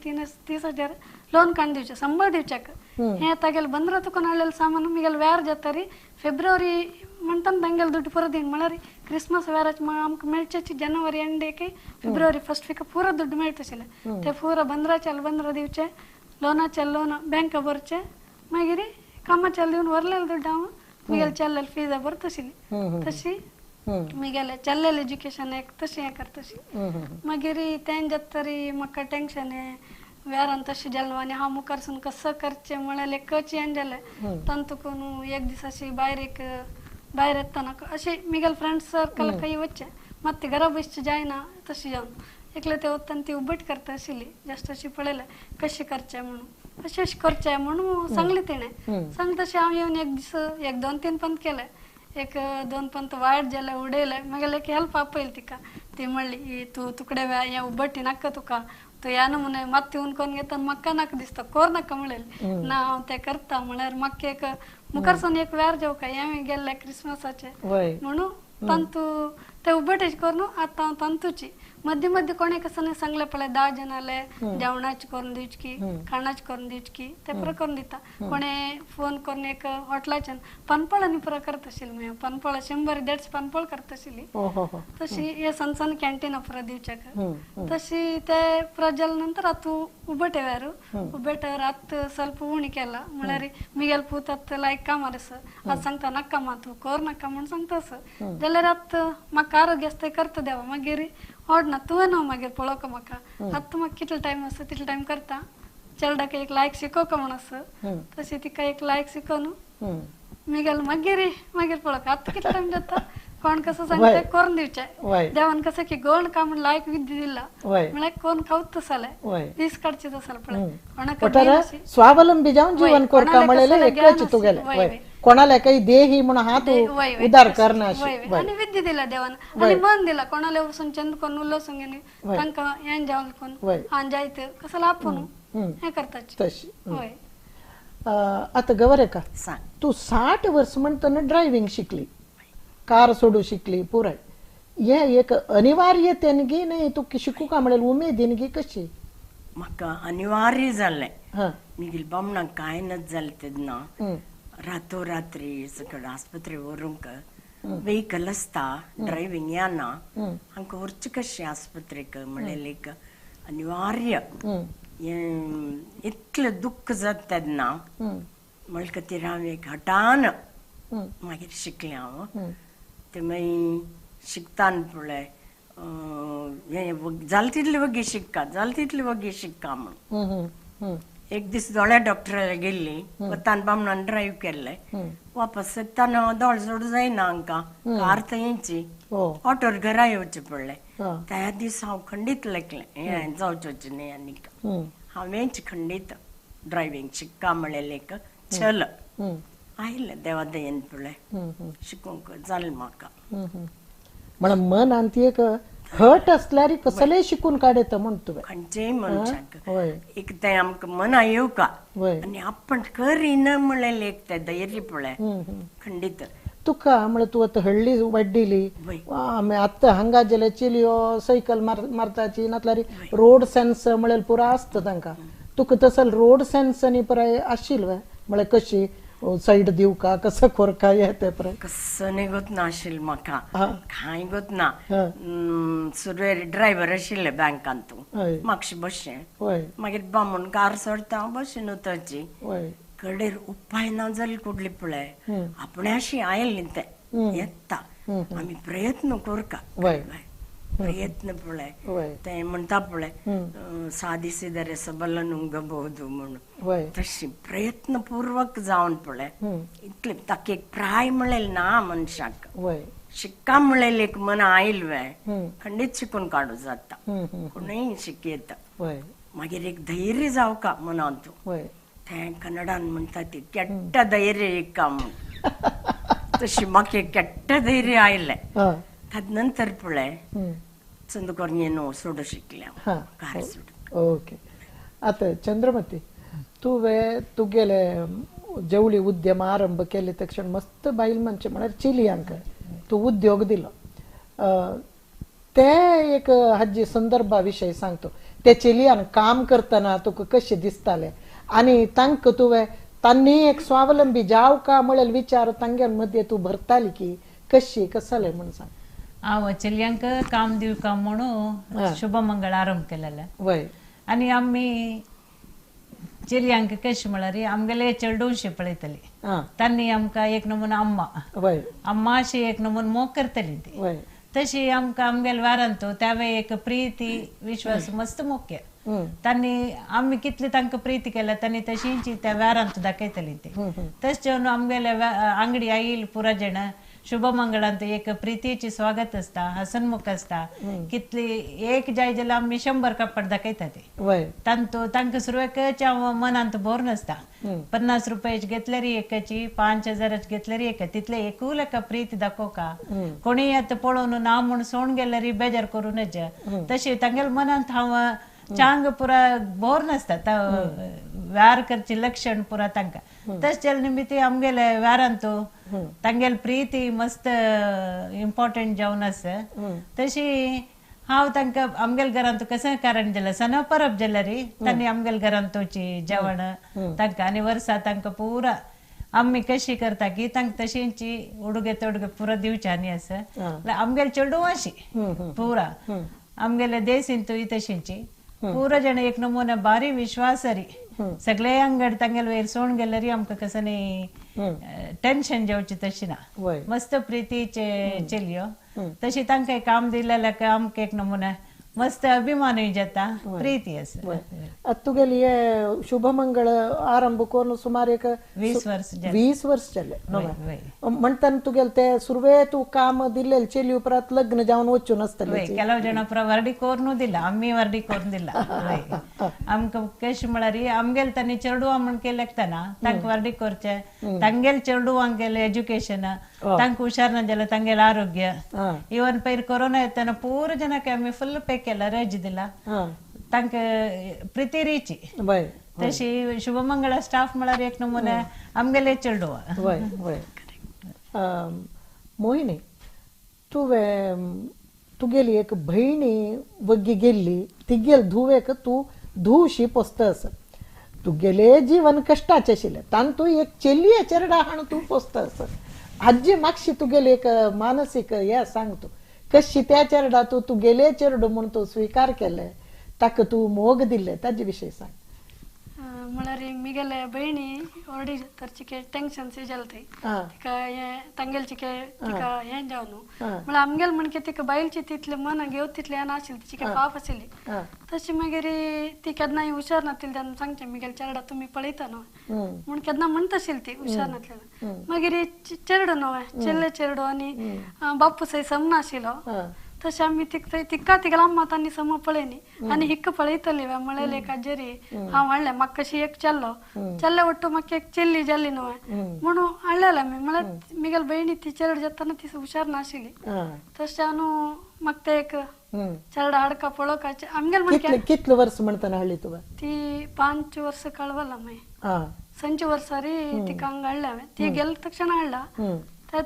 30 हजार लोन काडून दिवचे संबळ दिवच्याक. हे तागेले बंदरा तुका हाडलेले सामान मिगेल व्यार जाता री फेब्रुवारी म्हणटान तांगेले दुड्ड पुरो दिन म्हळ्यार क्रिसमस व्याराचे आमकां मेळचेची जानेवारी एंडेक फेब्रुवारी फर्स्ट वीक पुरो दुड्ड मेळटा आशिल्ले. ते पुरो बंदराचे बंदरा दिवचे, लोनाचे लोन बँका भरचे, मागीर कामाचे दिवन वरलेले दुड्ड हांव मिगेले चल्लेले फीज भरता आशिल्ली. तशी मिगेले चल्लेले एज्युकेशन एक तशें हें करता आशिल्ली. मागीर तें जाता तरी म्हाका टेंशन व्यारान तशें जालें आनी हांव मुखारसून कसो करचें म्हळ्यार एकच हें जालें. तांतून एक दीस अशी भायर एक भायर येतना अशें मिगेले फ्रेंड्स सर्कल खंय वचचें मात ती घरा बसचें जायना तशें जावन एकले ते वतना ती उबट करता आशिल्ली जस्ट अशी पळयलें कशें करचें म्हणून अशें अशें करचें म्हणून सांगलें तिणें. सांगलें तशें हांव येवन एक दीस एक 2 3 पंत केलें, एक 2 पंत वायट जालें उडयलें. मागीर एक हेल्प आपयली तिका, ती म्हणली तूं तुकडे हें उबटी नाका तुका तूं ह्या नमुने मात येवन कोन्न घेता म्हाका नाका दिसता कोर नाका म्हणलें. ना हांव तें करता म्हळ्यार म्हाका एक मुखारसून एक व्यार जेवका हें गेल्लें क्रिसमसाचें म्हणून तांतू ते उबटेच करून आतां हांव तांतूची मदीं मदीं कोणें कसो सांगलें पळय 10 जाणाले जेवणाचें करून दिवची खाणाचें करून दिवची ते पुरो करून दिता. कोणें फोन करून एक हॉटेलाच्यान पानपळांनी पुरो करता आशिल्ली, मागीर पानपळां 100 150 पानपळ करता आशिल्ली. तशी हे सण सण कॅन्टीना पुरो दिवच्याक तशी ते पुरो जाले नंतर आतां उबटेव्यार उबेटेवर आतां ಸ್ವಲ್ಪ उणी केला म्हळ्यार मिगेल पूत आतां लायक कामार आसा आतां सांगता नाका मा तूं कर नाका म्हूण सांगता आसा जाल्यार आतां म्हाका आरोग्य आसता करता देवा मागीर ओडना तुवें न्हू मागीर पळोवका म्हाका आतां म्हाका कितलो टायम आसा तितलो टायम करता. चेरडाक एक लायक शिकोवका म्हूण आसा तशी तिका एक लायक शिकोवन मिगेल मागीर मागीर पळोवका आतां कितलो टायम जाता कोण कसो सांगता करून दिवचें देवान कसं की गोण का म्हण लायक विद्या दिला म्हळ्यार कोण खावत तसले दीस काडचे तसले पळय कोणाक स्वावलंबी जावन जीवन करता म्हणलें एकच तुगेलें कोणाला काही देही म्हणून हात उदार करना आनी विद्या दिला देवान आनी मन दिला कोणाला वचून चंद कोण उलोवसून घेवन तांकां हें जावन कोण हां जायत कसो आपूण हें करता तशी. आतां गवर का तूं 60 वर्स म्हणटना ड्रायव्हिंग शिकली, कार सोडू शिकली पुराय, हे एक अनिवार्यतेन गी न्ही तूं शिकू का म्हणलें उमेदीन गी कशी? म्हाका अनिवार्य जालें. मिगेल बामणाक कांय नज जालें तेन्ना रातोरात्री सगळं आस्पत्रे व्हरूंक वेहिकल आसता ड्रायव्हिंग येना हांकां व्हरचें कशें आस्पत्रेक म्हणलें एक अनिवार्य इतलें दुख्ख जाता तेन्ना म्हणले खातीर हांव एक हटान मागीर शिकलें हांव. ते मागीर शिकतान पळय हें जालें तितलें वगी शिक्का जालें तितलें वगी शिक्का म्हूण. एक दीस दोळ्या डॉक्टराक गेल्ली वतान बामणान ड्रायव्ह केल्लें वापस येताना दोळ सोडूं जायना हांकां कार थंयची ऑटोर घरा येवचें पडलें. त्या दीस हांव खंडीत लेखलें हें जावचें न्ही आनीक हांवेंच खंडीत ड्रायव्हिंग शिक्का म्हणलें एक छल आयलें देवा दयेन पळय शिकूंक जालें म्हाका. म्हळ्यार मनांत ती एक हट असल्यार कसलेय शिकून काडयता म्हण तुवें खंयचेय मनशाक एक तें आमकां मना येवका आनी आपण करिना म्हणलें एक तें धैर्य पळय खंडीत तुका म्हळ्यार तूं आतां हळ्ळी वाड्डिली आमी आतां हांगा गेले चेलयो सायकल मारताची नातल्यार रोड सेन्स म्हळ्यार पुरा आसता तांकां, तुका तसो रोड सेन्स आनी पुराय आशिल्लो म्हळ्यार कशी सायड दिवका कसं कोरका हे ते पुराय? कसं न्ही गोत ना आशिल्लें म्हाका कांय गोत ना. सुरवेर ड्रायव्हर आशिल्ले बँकान तूं मातशें बसचें मागीर बामण कार सोडटा हांव बशीन वताची कडेर उपाय ना जाले कुडली पळय आपणाशी आयलें तें येता आमी प्रयत्न करका प्रयत्न पळय ते म्हणटा पळय साधिसिದರೆ सबल नुंगಬಹುದು म्हणून तशी प्रयत्नपूर्वक जावन पळय इतले ताका एक प्राय म्हणलें ना मनशाक शिक्का म्हणलें एक मन आयलें खंडीत शिकून काडूं जाता कोणूय शिकयता. मागीर एक धैर्य जावका मनांत तें कन्नडान म्हणटा ती केट्ट धैर्य एक म्हूण तशी म्हाका एक केट्ट धैर्य आयलें. तद नंतर पळय चंदकोर सोडू शिकलें कार सोडू. ओके आतां चंद्रमती तुवें तुगेले जेवळी उद्यम आरंभ केले तक्षण मस्त बायल मनशे म्हळ्यार चेलयांक तूं उद्योग दिलो. ते एक हाजी संदर्भा विशय सांगतो, ते चेलयान काम करतना तुका कशें दिसतालें आनी तांकां तुवें तांणी एक स्वावलंबी जाव का म्हळ्यार विचार तांगे मध्ये तूं भरताली की कशी कसले म्हूण सांग. हांव चलयांक काम दिवका म्हणून शुभमंगळ आरंभ केलेले. वय. आनी आमी चेलयांक कशें म्हळ्यार आमगेले चेडूंशी पळयतली, तांणी आमकां एक नमुना अम्मा अम्मा अशी एक नमुना मोग करतली ती. तशी आमकां आमगेले वारांत त्यावे एक प्रिती विश्वास मस्त मुख्य. तांणी आमी कितली तांकां प्रिती केल्या तांणी तशींची त्या वारांत दाखयतली ती. तशें जेवन आमगेले आंगडी आईल पुरा जण शुभमंगळांत एक प्रितीची स्वागत आसता, हसनमुख आसता. कितली एक जाय जाल्यार आमी 100 कपड दाखयता ते. तांतू तांकां सुरवेकच हांव मनांत भोर नासता. 50 रुपयाची घेतल्यार एकाची, 5000 घेतल्यार एका, तितले एकूय लेका प्रीती दाखोवका. कोणीय आतां पळोवन ना म्हूण सोण गेल्यार बेजार करूं नज. तशें तांगेल्या मनांत हांव चांग पुरा बोर नासता, व्यार करचे लक्षण पुरा तांकां. तशें जाल्या निमित्त आमगेले व्यारांत तांगेले प्रिती मस्त इम्पॉर्टंट जावन आसा. तशी हांव तांकां आमगेल्या घरांत कशें कारण जाल्यार सण परब जाल्यार तांणी आमगेल्या घरांत वचची जेवण तांकां. आनी वर्सा तांकां पुरा आमी कशी करता की तांकां तशींची उडुगे तोडगे पुरा दिवचे आनी आसा. आमगेले चेडूं अशी पुरा आमगेले देसींतूय तशींची पुरा जण एक नमुना भारी विश्वासरी सगळे अंगड तांगेले वयर सोण गेल्यार आमकां कसं न्ही टेन्शन जेवची तशी ना. मस्त प्रितीचे चेलयो तशी तांकां काम दिलेल्या आमकां एक नमुना मस्त अभिमानूय जाता, प्रिती आसा. तुगेली हे शुभमंगळ आरंभ करून सुमार एक 20 वर्स 20 वर्स जाले म्हणटाना तुगेले ते सुरवे तूं काम दिल्ले चेली उपरांत लग्न जावन वचून आसतले. ಕೆಲವು ಜನ ವರ್ಡಿ ಕೋರ್ನು ದಿಲ್ಲ, आम्ही वर्डी कोरून दिला. आमकां कशें म्हळ्यार आमगेले तांणी चेडवां म्हण केलें लागतना तांकां वर्डी करचें, तांगेले चेडवांक एज्युकेशन, तांकां हुशार ना जाल्यार तांगेलें आरोग्य. इवन पयर कोरोना येतना पूरा जनाक आमी फुल पे केला, रज दिला तांकां प्रिती रिची. तशी शुभमंगळ स्टाफ म्हळ्यार एक नमुना आमगेले चेडवां. वय वय. मोहिनी, तुवें तुगेली एक भयणी वग्गी गेल्ली, तिगेल धुवेक तूं धुवशी पोसता आसा. तुगेले जीवन कश्टाचें आशिल्लें, तातूंत एक चेलये चेरडा हाण तूं पोसता आसा. आजी मातशी तुगेली एक मानसीक हें सांग, तूं कशी त्या चेरडा तूं तुगेले चेरडो म्हूण तूं स्विकार केलें, ताका तूं मोग दिल्लें, ताजे विशय सांग. म्हळ्यार मिगेले भयणी व्हडली तर चिके टेन्शन सी जालें थंय तिका हें तांगेले चिके तिका हें जावन म्हळ्यार आमगेले म्हणके तिका बायलची तितलें मन घेवन तितलें हें नाशिल्लें, तिचे पाप आशिल्ली. तशी मागीर ती केन्नाय हुशार नासली तेन्ना सांगचें मिगेले चेरडा तुमी पळयता न्हय म्हूण केन्ना म्हणटा आशिल्ली ती हुशार नासली. मागीर चेरडो न्हय चेल्ले चेरडो आनी बापूसय सम नाशिल्लो. तशें आमी तिका तिगेल्या अम्मा तांणी सम पळयनी आनी हिक्क पळयतली म्हळें एक आजेरी हांव हाडलें म्हाका कशी एक चेल्लो चेल्ले ಒಟ್ಟು म्हाका एक चेल्ली जाली न्हय म्हणून हाडलेलें आमी. म्हळ्यार मिगेले भयणी ती चेरड जातना ती हुशार नाशिल्ली. तशें हांव म्हाका तें एक चेरडा हाडका पळोवपाचें आमगेले म्हणके. कितले वर्स म्हणटना हाडली तुवें ती? 5 वर्सां कळवला मागीर संचे वर्सारी तिका हांगा हाडलें हांवें. ती गेले तक्षण हाडला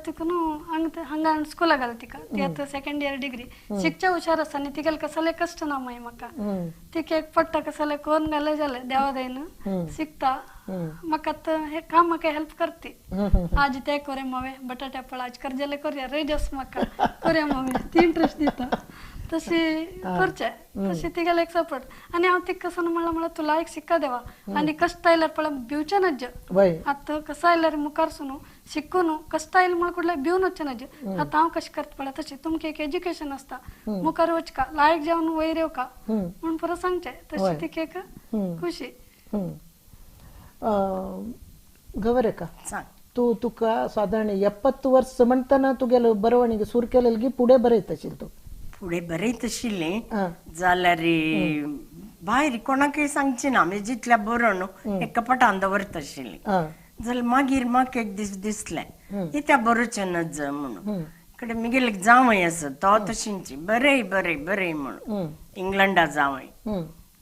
तिकून हांगा हांगा स्कुलाक घाल तिका. ती आतां सेकंड इयर डिग्री शिकच्या हुशार आसा आनी तिगेले कसले कश्ट ना मागीर म्हाका तिका एक पडटा कसले कोन घाले जालें देवा दयेन शिकता. म्हाका आतां हें काम म्हाका हेल्प करती. आज तें कोरे मावे बटाट्या पळ आज कर जाल्यार कोरया रेजस म्हाका कोरया मावे ती इंट्रस्ट दिता तशी करचें. तशी तिगेले एक सपोर्ट. आनी हांव तिका कसो म्हणल्यार म्हळ्यार तुला एक शिक्का देवा आनी कश्ट आयल्यार पळय भिवचें नज. आतां कसो आयल्यार मुखार सुनू शिकून कश्ट आयलें म्हळ्यार कुडल्यार भिवन वचचें नज. आतां हांव कशें करता पळय तशें तुमकां एक एज्युकेशन आसता मुखार वचका लायक जावन वयर येवका म्हूण परत सांगचें. तशी तिका एक खुशी. गौरेखा, तूं तुका सादारण 70 वर्स म्हणटना तुगेलो बरवणीक सुरू केलें की फुडें बरयत आशिल्लें तूं? फुडें बरयत आशिल्लें जाल्यार भायर कोणाकय सांगची ना, आमी जितल्या बरोवन एक कपाटान दवरता आशिल्ली. जाल्यार मागीर म्हाका एक दीस दिसलें कित्या बरोवचें नज म्हणून. कडेन मिगेले जावंय आसा तो तशींची बरय बरय बरय म्हणून, इंग्लंडा जावंय.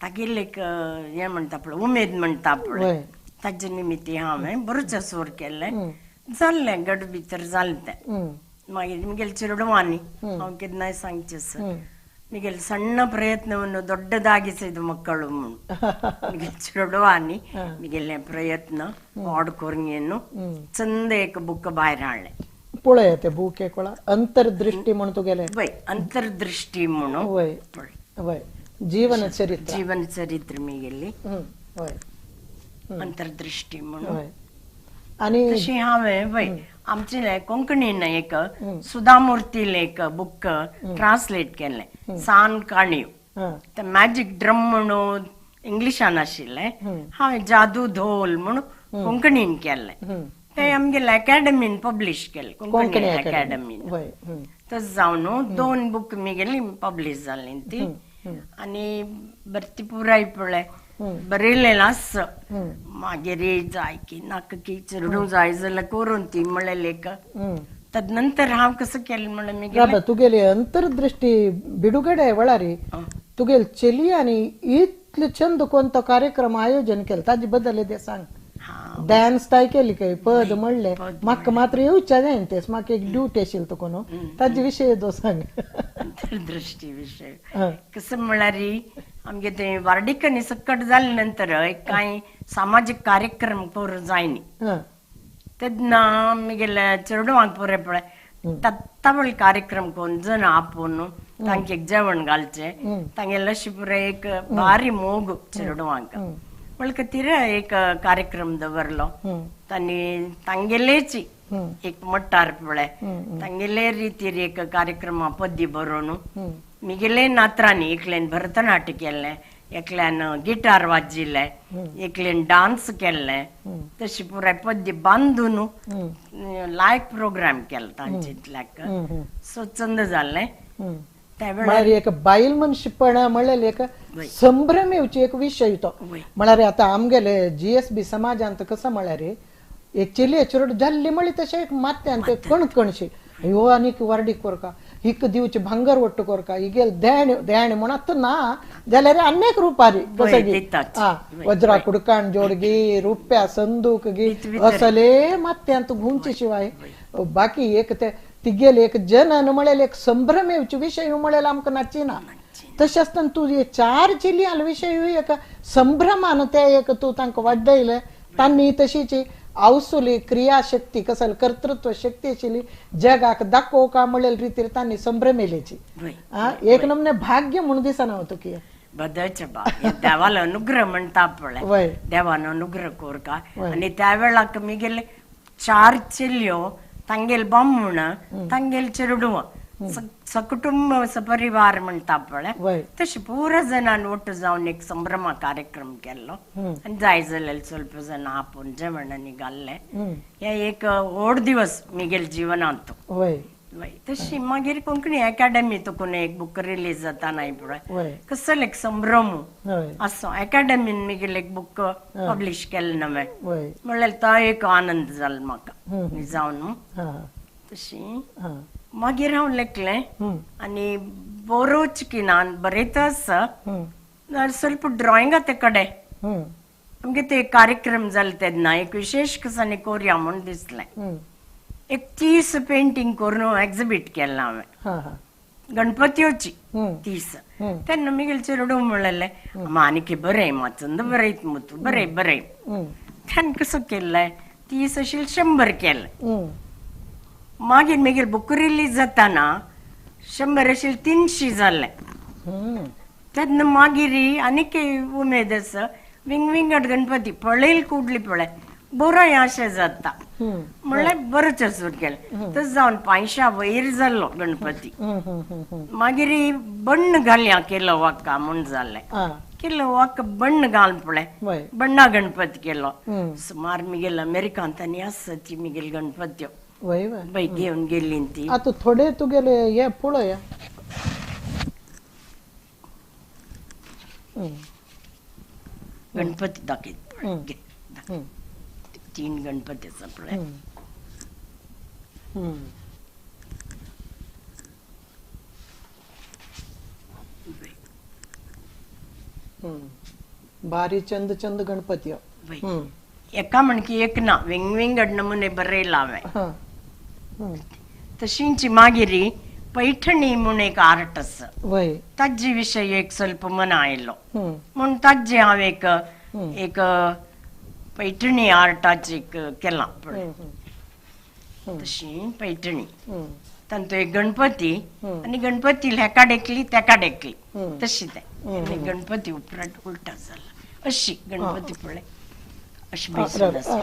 तागेले एक हें म्हणटा पळय उमेद म्हणटा पळय ताजे निमित्ती हांवें बरोच सोर केल्लें जाल्लें गट भितर जालें तें. मागीर मिगेल चेडवांनी हांव केन्नाय सांगचें सर ಮಿಗೆಲ್ ಸಣ್ಣ ಪ್ರಯತ್ನವನ್ನು ದೊಡ್ಡದಾಗಿಸಿದ ಮಕ್ಕಳು ಮಿಗೆಲ್ ಚೇಡವಾನಿ ಮಿಗೆಲ್ ಪ್ರಯತ್ನ ಆಡ್ಕೊರ್ಂಗೇನು ಚಂದ ಏಕ ಬುಕ್ ಬಾಯ್ರ हाडलें. पळय ते बूक एक अंतर्दृष्टी म्हण तुगेले वय अंतर्दृष्टी म्हणून वय वय जीवन चरित्र जीवन चरित्र मिगेली वय अंतर्दृष्टी म्हणून. आनी तशी हांवें वय आमचे कोंकणीन एक सुधामूर्ती एक बुक ट्रान्सलेट केल्लें सान काणयो ते मॅजीक ड्रम म्हणून इंग्लिशान आशिल्लें हांवें जादू धोल म्हणून कोंकणीन केल्लें ते आमगेले अकॅडमीन पब्लिश केलें कोंकणी अकॅडमीन. तशें जावन 2 बूक मिगेली पब्लिश जाली ती आनी बरी ती पुराय पळय बरयलें आस मागीर जाय की नाका की चेडूं जाय जाल्यार करून ती म्हणलें लेख. तदनंतर हांव कसं केलें म्हणलें मिगेलें तुगेली अंतर्दृष्टी बिडुगडे वेळारी तुगेल चेलियांनी इतले चंद कोणतो कार्यक्रम आयोजन केलं ताजे बद्दल ते सांग. डान्स ताय केली काय पद म्हणले म्हाका मात्र येवच्या जायना तेच म्हाका एक ड्युटी आशिल्ली तुका न्हू ताजे विशय तो सांग. अंतर्दृष्टी विशय कसं म्हळ्यार आमगे ते वार्डिकांनी सकट जाले नंतर एक कांय सामाजीक कार्यक्रम करूंक जायनी तेन्ना मिगेले चेडवांक पुरे पळय तत्तावळ कार्यक्रम करून जण आपोवन तांकां एक जेवण घालचें तांगेले अशें पुरे एक भारी मोग चेडवांक म्हळ्या खातीर एक कार्यक्रम दवरलो तांणी तांगेलेच एक मट्टार पळय तांगेले रितीर एक कार्यक्रमा पद्य बरोवन मिगेले नात्रांनी एकल्यान भरतनाट्य केल्लें एकल्यान गिटार वाजिल्लें एकल्यान डान्स केल्लें तशें पुराय पद्य बांदून लायक प्रोग्राम केलो तांचे इतल्याक सो चंद जाल्लें. त्या म्हळ्यार एक बायल मनशेपण म्हणलें एक संभ्रम येवची एक विशय तो म्हळ्यार आतां आमगेले जीएसबी समाजांत कसं म्हळ्यार एक चेली चेडूं जाल्ली म्हळी तशें एक मात्यान ते कणकणशी ह्यो आनीक वार्डीक कोरका हिक दिवचे भांगर वट्ट कोरका हिगेल देण देण म्हण आतां ना जाल्यार अनेक रुपारी कसं वज्रा कुडकाण जोडगी रुप्या संदूक गी असले मात्यांत घुमचे शिवाय बाकी एक ते तिगेल एक जनन म्हणलें एक संभ्रम येवचे विशय म्हणलें आमकां नाची ना. तशें आसतना तूं चार चेली विशय एक संभ्रमान ते एक तूं तांकां वाडयलें तांणी तशीच आवसुली क्रियाशक्ती कसल कर्तृत्व शक्ती आशिल्ली जगाक दाखोवका म्हणलें रितीर तांणी संभ्रमेलेची एक नमने भाग्य म्हणून दिसना तुका. बदलचे बा देवाला अनुग्रह म्हणटा पळय देवान अनुग्रह कोरका. आनी त्या वेळाक मिगेले 4 चेल्यो तांगेल बामण तांगेल चेडवां सकुटुंब सपरिवार म्हणटा पळय तशें पुरा जाणान ಒಟ್ಟು जावन एक संभ्रमा कार्यक्रम केल्लो आनी जाय जाल्यार ಸ್ವಲ್ಪ जण आपोवन जेवण आनी घाल्लें. हे एक व्हड दिवस मिगेल जिवनांत. वय तशी मागीर कोंकणी अकॅडमी तुकून एक बूक रिलीज जाता नाय पळय कसलो एक संभ्रम असो अकॅडमीन मिगेल एक बूक पब्लिश केलें नवें म्हणल्यार तो एक आनंद जालो म्हाका जावन. तशी मागीर हांव लेखलें आनी बरोच की ना बरयता आसा ಸ್ವಲ್ಪ ड्रॉइंगा ते कडेन आमगे ते कार्यक्रम जाले तेन्ना एक विशेश कसांनी कोरया म्हूण दिसलें. एक 30 पेंटींग करून एक्झिबीट केल्लें हांवें गणपतीची 30. तेन्ना मिगेल चेडूं म्हणलें आमा आनीक बरय मातसो बरयत मु तूं बरय बरय. तेन्ना कसो केल्लें 30 आशिल्लें 100 केलें. मागीर मिगेल बूक रिलीज जाताना 100 आशिल्लें 300 जालें. तेन्ना मागीर आनीक उमेद आसा विंग विंगड गणपती पळयल कुडली पळय बरो अशें जाता म्हणल्यार बरोच सुरू केलें. तशें जावन 500 वयर जाल्लो गणपती. मागीर बण्ण घालया केलो वाक्का म्हूण जालें केलो वाक्का बण्ण घाल पळय बण्णा गणपती केलो. सुमार मिगेल अमेरिकांत आनी आसा ती मिगेल गणपत्यो बाई घेवन गेली ती. आतां थोडे तुगेले हे पळोवया. गणपती दाखयत पळय 3 गणपती आसा पळय. बारी चंद चंद गणपती. एका म्हणकी एक ना विंग विंगड नमुने बरयला हांवें. तशींची मागीर पैठणी म्हूण एक आर्ट आसा ताजे विशय एक स्वल्प मना आयलो म्हूण ताजे हांव एक एक पैठणी आर्टाचे एक केलां पळय. तशी पैठणी तांतू एक गणपती आनी गणपती हेका डेकली तेका डेकली तशी तें गणपती उपरांत उल्टा जाला अशी गणपती पळय अशी बैसून आसा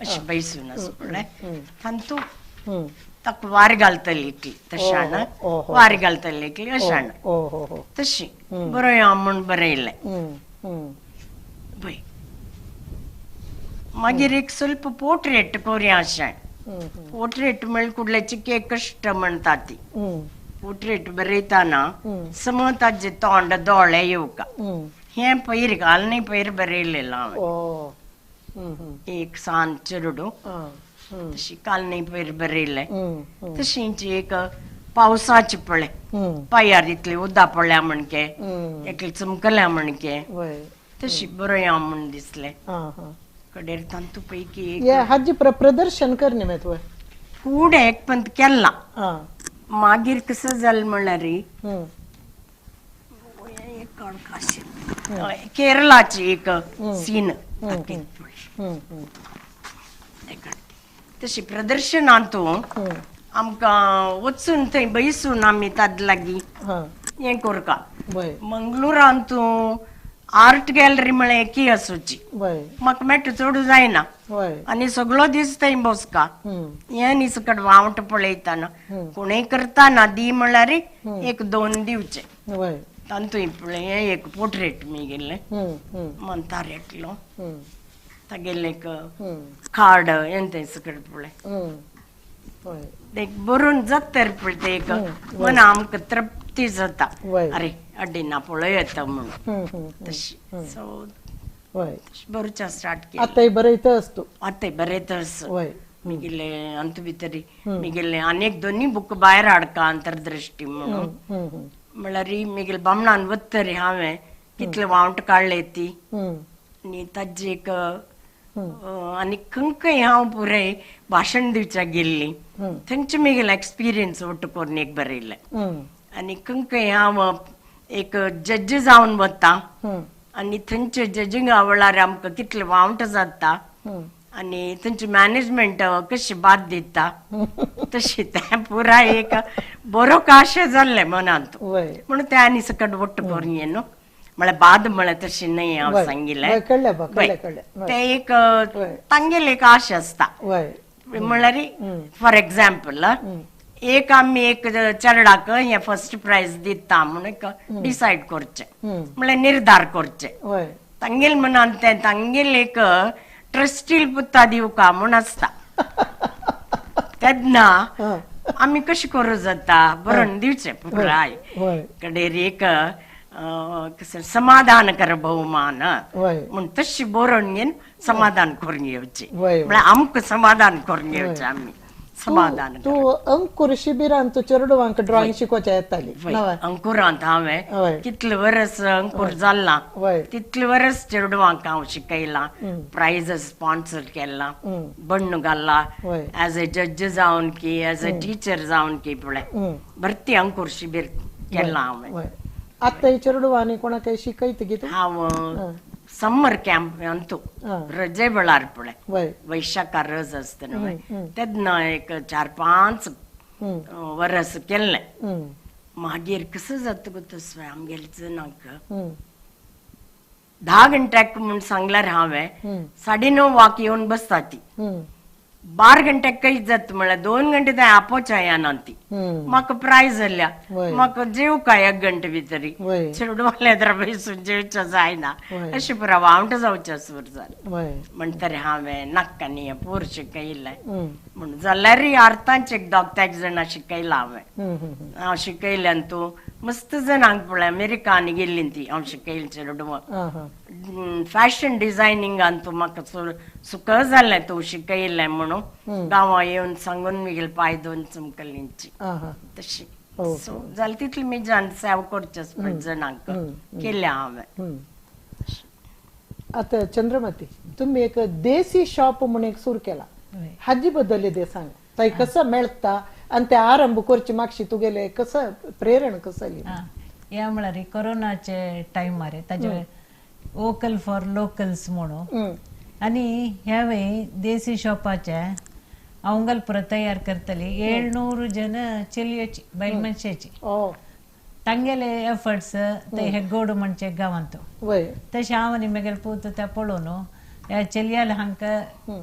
अशी बैसून आसा पळय तांतू ताका वार घालतली एकली तशान वार घालतली एकली अशान तशी बरोवया म्हूण बरयलें. मागीर एक स्वल्प पोर्ट्रेट कोरया अशें. पोर्ट्रेट म्हळ्यार कुडल्याची के कश्ट म्हणटा ती. पोर्ट्रेट बरयतना सम ताजे तोंड दोळे येवका हें पयर घालनी पयर बरयलें हांवें. एक सान चेडू तशी कालनी पयर बरयलें. तशींची एक पावसाची पळय पांयार इतली उदा पडल्या म्हणके एकली चमकल्या म्हणके तशी बरोवया म्हूण दिसलें. कडेर तांतू पैकी हाजी प्रदर्शन करणे तुवें फुडें एक पंत केलां. मागीर कसं जालें म्हणल्यार केरळाची एक सीन तशी प्रदर्शनांत आमकां वचून थंय बैसून आमी ताजे लागीं हें करका. मंगळुरांत आर्ट गॅलरी म्हळ्यार एकी आसूची म्हाका मेट्ट चड जायना आनी सगळो दीस थंय बसका हें न्ही सकट वावट पळयतना कोणूय करतना दी म्हणल्यार एक दोन दिवचे. तांतूय पळय हें एक पोर्ट्रेट मी गेल्लें मंतार एकलो तागेलें एक कार्ड हें थंय सकट पळय एक बरोवन जाता पळय तें एक मना आमकां तृप्ती जाता अरे अड्डी ना पळय येता म्हणून तशी. सो बरोवच्या स्टार्ट केलें. आतांय बरयता आसतो. आतांय बरयता आस मिगेले अंतू भितर मिगेले आनी दोनी बूक भायर हाडका अंतर्दृष्टी म्हणून म्हणल्यार मिगेले बामणान वतरी हांवें कितले वावट काडले ती आनी ताजे एक आनी खंय खंय हांव पुराय भाशण दिवच्या गेल्ली थंयचे मिगेले एक्सपिरियन्स वट्ट करून एक बरयलें. आनी खंय खंय हांव एक जज जावन वता आनी थंयचे जजिंगा वेळार आमकां कितले वावट जाता आनी थंयचे मॅनेजमेंट कशी बाद दिता तशी तें पुराय एक बरो काशें जाल्लें मनांत म्हणून तें आनी सकट वट्ट करून ये न्हू म्हळ्यार बाद म्हळ्यार तशें न्हय हांव सांगिल्लें तें एक तांगेले एक आश आसता. म्हणल्यार फॉर एग्जाम्पल एक आमी एक चेरडाक हें फर्स्ट प्रायज दिता म्हूण एक डिसायड करचें म्हळ्यार निर्धार करचें तांगेल मनान तें तांगेल एक ट्रस्टील पुता दिवका म्हूण आसता तेन्ना आमी कशें करूं जाता बरोवन दिवचें पुराय कडेर एक समाधान कर भोवमान म्हूण तशी बरोवन घेवन समाधान करून घेवचें म्हळ्यार आमकां समाधान करून घेवचें आमी समाधान. तूं अंकुर शिबिरांत चेडवांक ड्रॉइंग शिकोवच्या येताली. अंकुरांत हांवें कितले वरस अंकुर जाल्लां तितले वरस चेडवांक हांव शिकयलां प्रायज स्पॉन्सर केलां बण्ण घाल्ला एज ए जज जावन की एज ए टिचर जावन की पळय भरती अंकुर शिबीर केलां हांवें. आतां चेडवांनी कोणाक शिकयत गी तूं? हांव समर कॅम्प अंतू रजे वेळार पळय वैशाखा रज आसता न्हय तेन्ना एक 4-5 वरस केल्लें. मागीर कसं जाता गो तसो आमगेले जनांक 10 घंट्याक म्हूण सांगल्यार हांवें 9:30 वाक येवन बसता ती 12 घंट्याक कशी जाता म्हळ्यार 2 घंटे थंय आपोवच्या येना ती म्हाका प्रायज जाल्या म्हाका जेव काय 1 घंटे भितर चेडवाल्या तर बैसून जेवचें जायना अशें पुरा वावट जावचें सुर जालें. म्हणटरी हांवें नाका न्ही पोर शिकयलें म्हूण जाल्यार अर्थांच एक दोग तेग जाणां शिकयलां हांवें. हांव शिकयल्यान तूं मस्त जाणांक पळय अमेरिकान गेल्ली ती हांव शिकयलें चेडवां फॅशन डिझायनिंगान तूं म्हाका सुख जालें तूं शिकयलें म्हणून गांवां येवन सांगून म्हगेले पांय दोन चमकलींची तशी. सो जालें तितलें म्हज्यान सेवा करचें पळय जणांक केल्या हांवें. आतां चंद्रमती, तुमी एक देसी शॉप म्हूण एक सुरू केला, हाजी बद्दल ते सांग, थंय कसं मेळटा आनी ते आरंभ करचे मागशी तुगेले कसं प्रेरण कसं? ह्या म्हळ्यार कोरोनाचे टायमार ताजे वोकल फॉर लोकल्स म्हणून आनी ह्या वेळी देसी शॉपाचे अवंगलपुरा तयार करतली 700 जन चलयेची बायल मनशाची तांगेले एफर्ट्स ते हेग्गोड म्हणचे गांवांत. तशें हांव आनी म्हगेले पूत त्या पळोवन ह्या चलयाले हांकां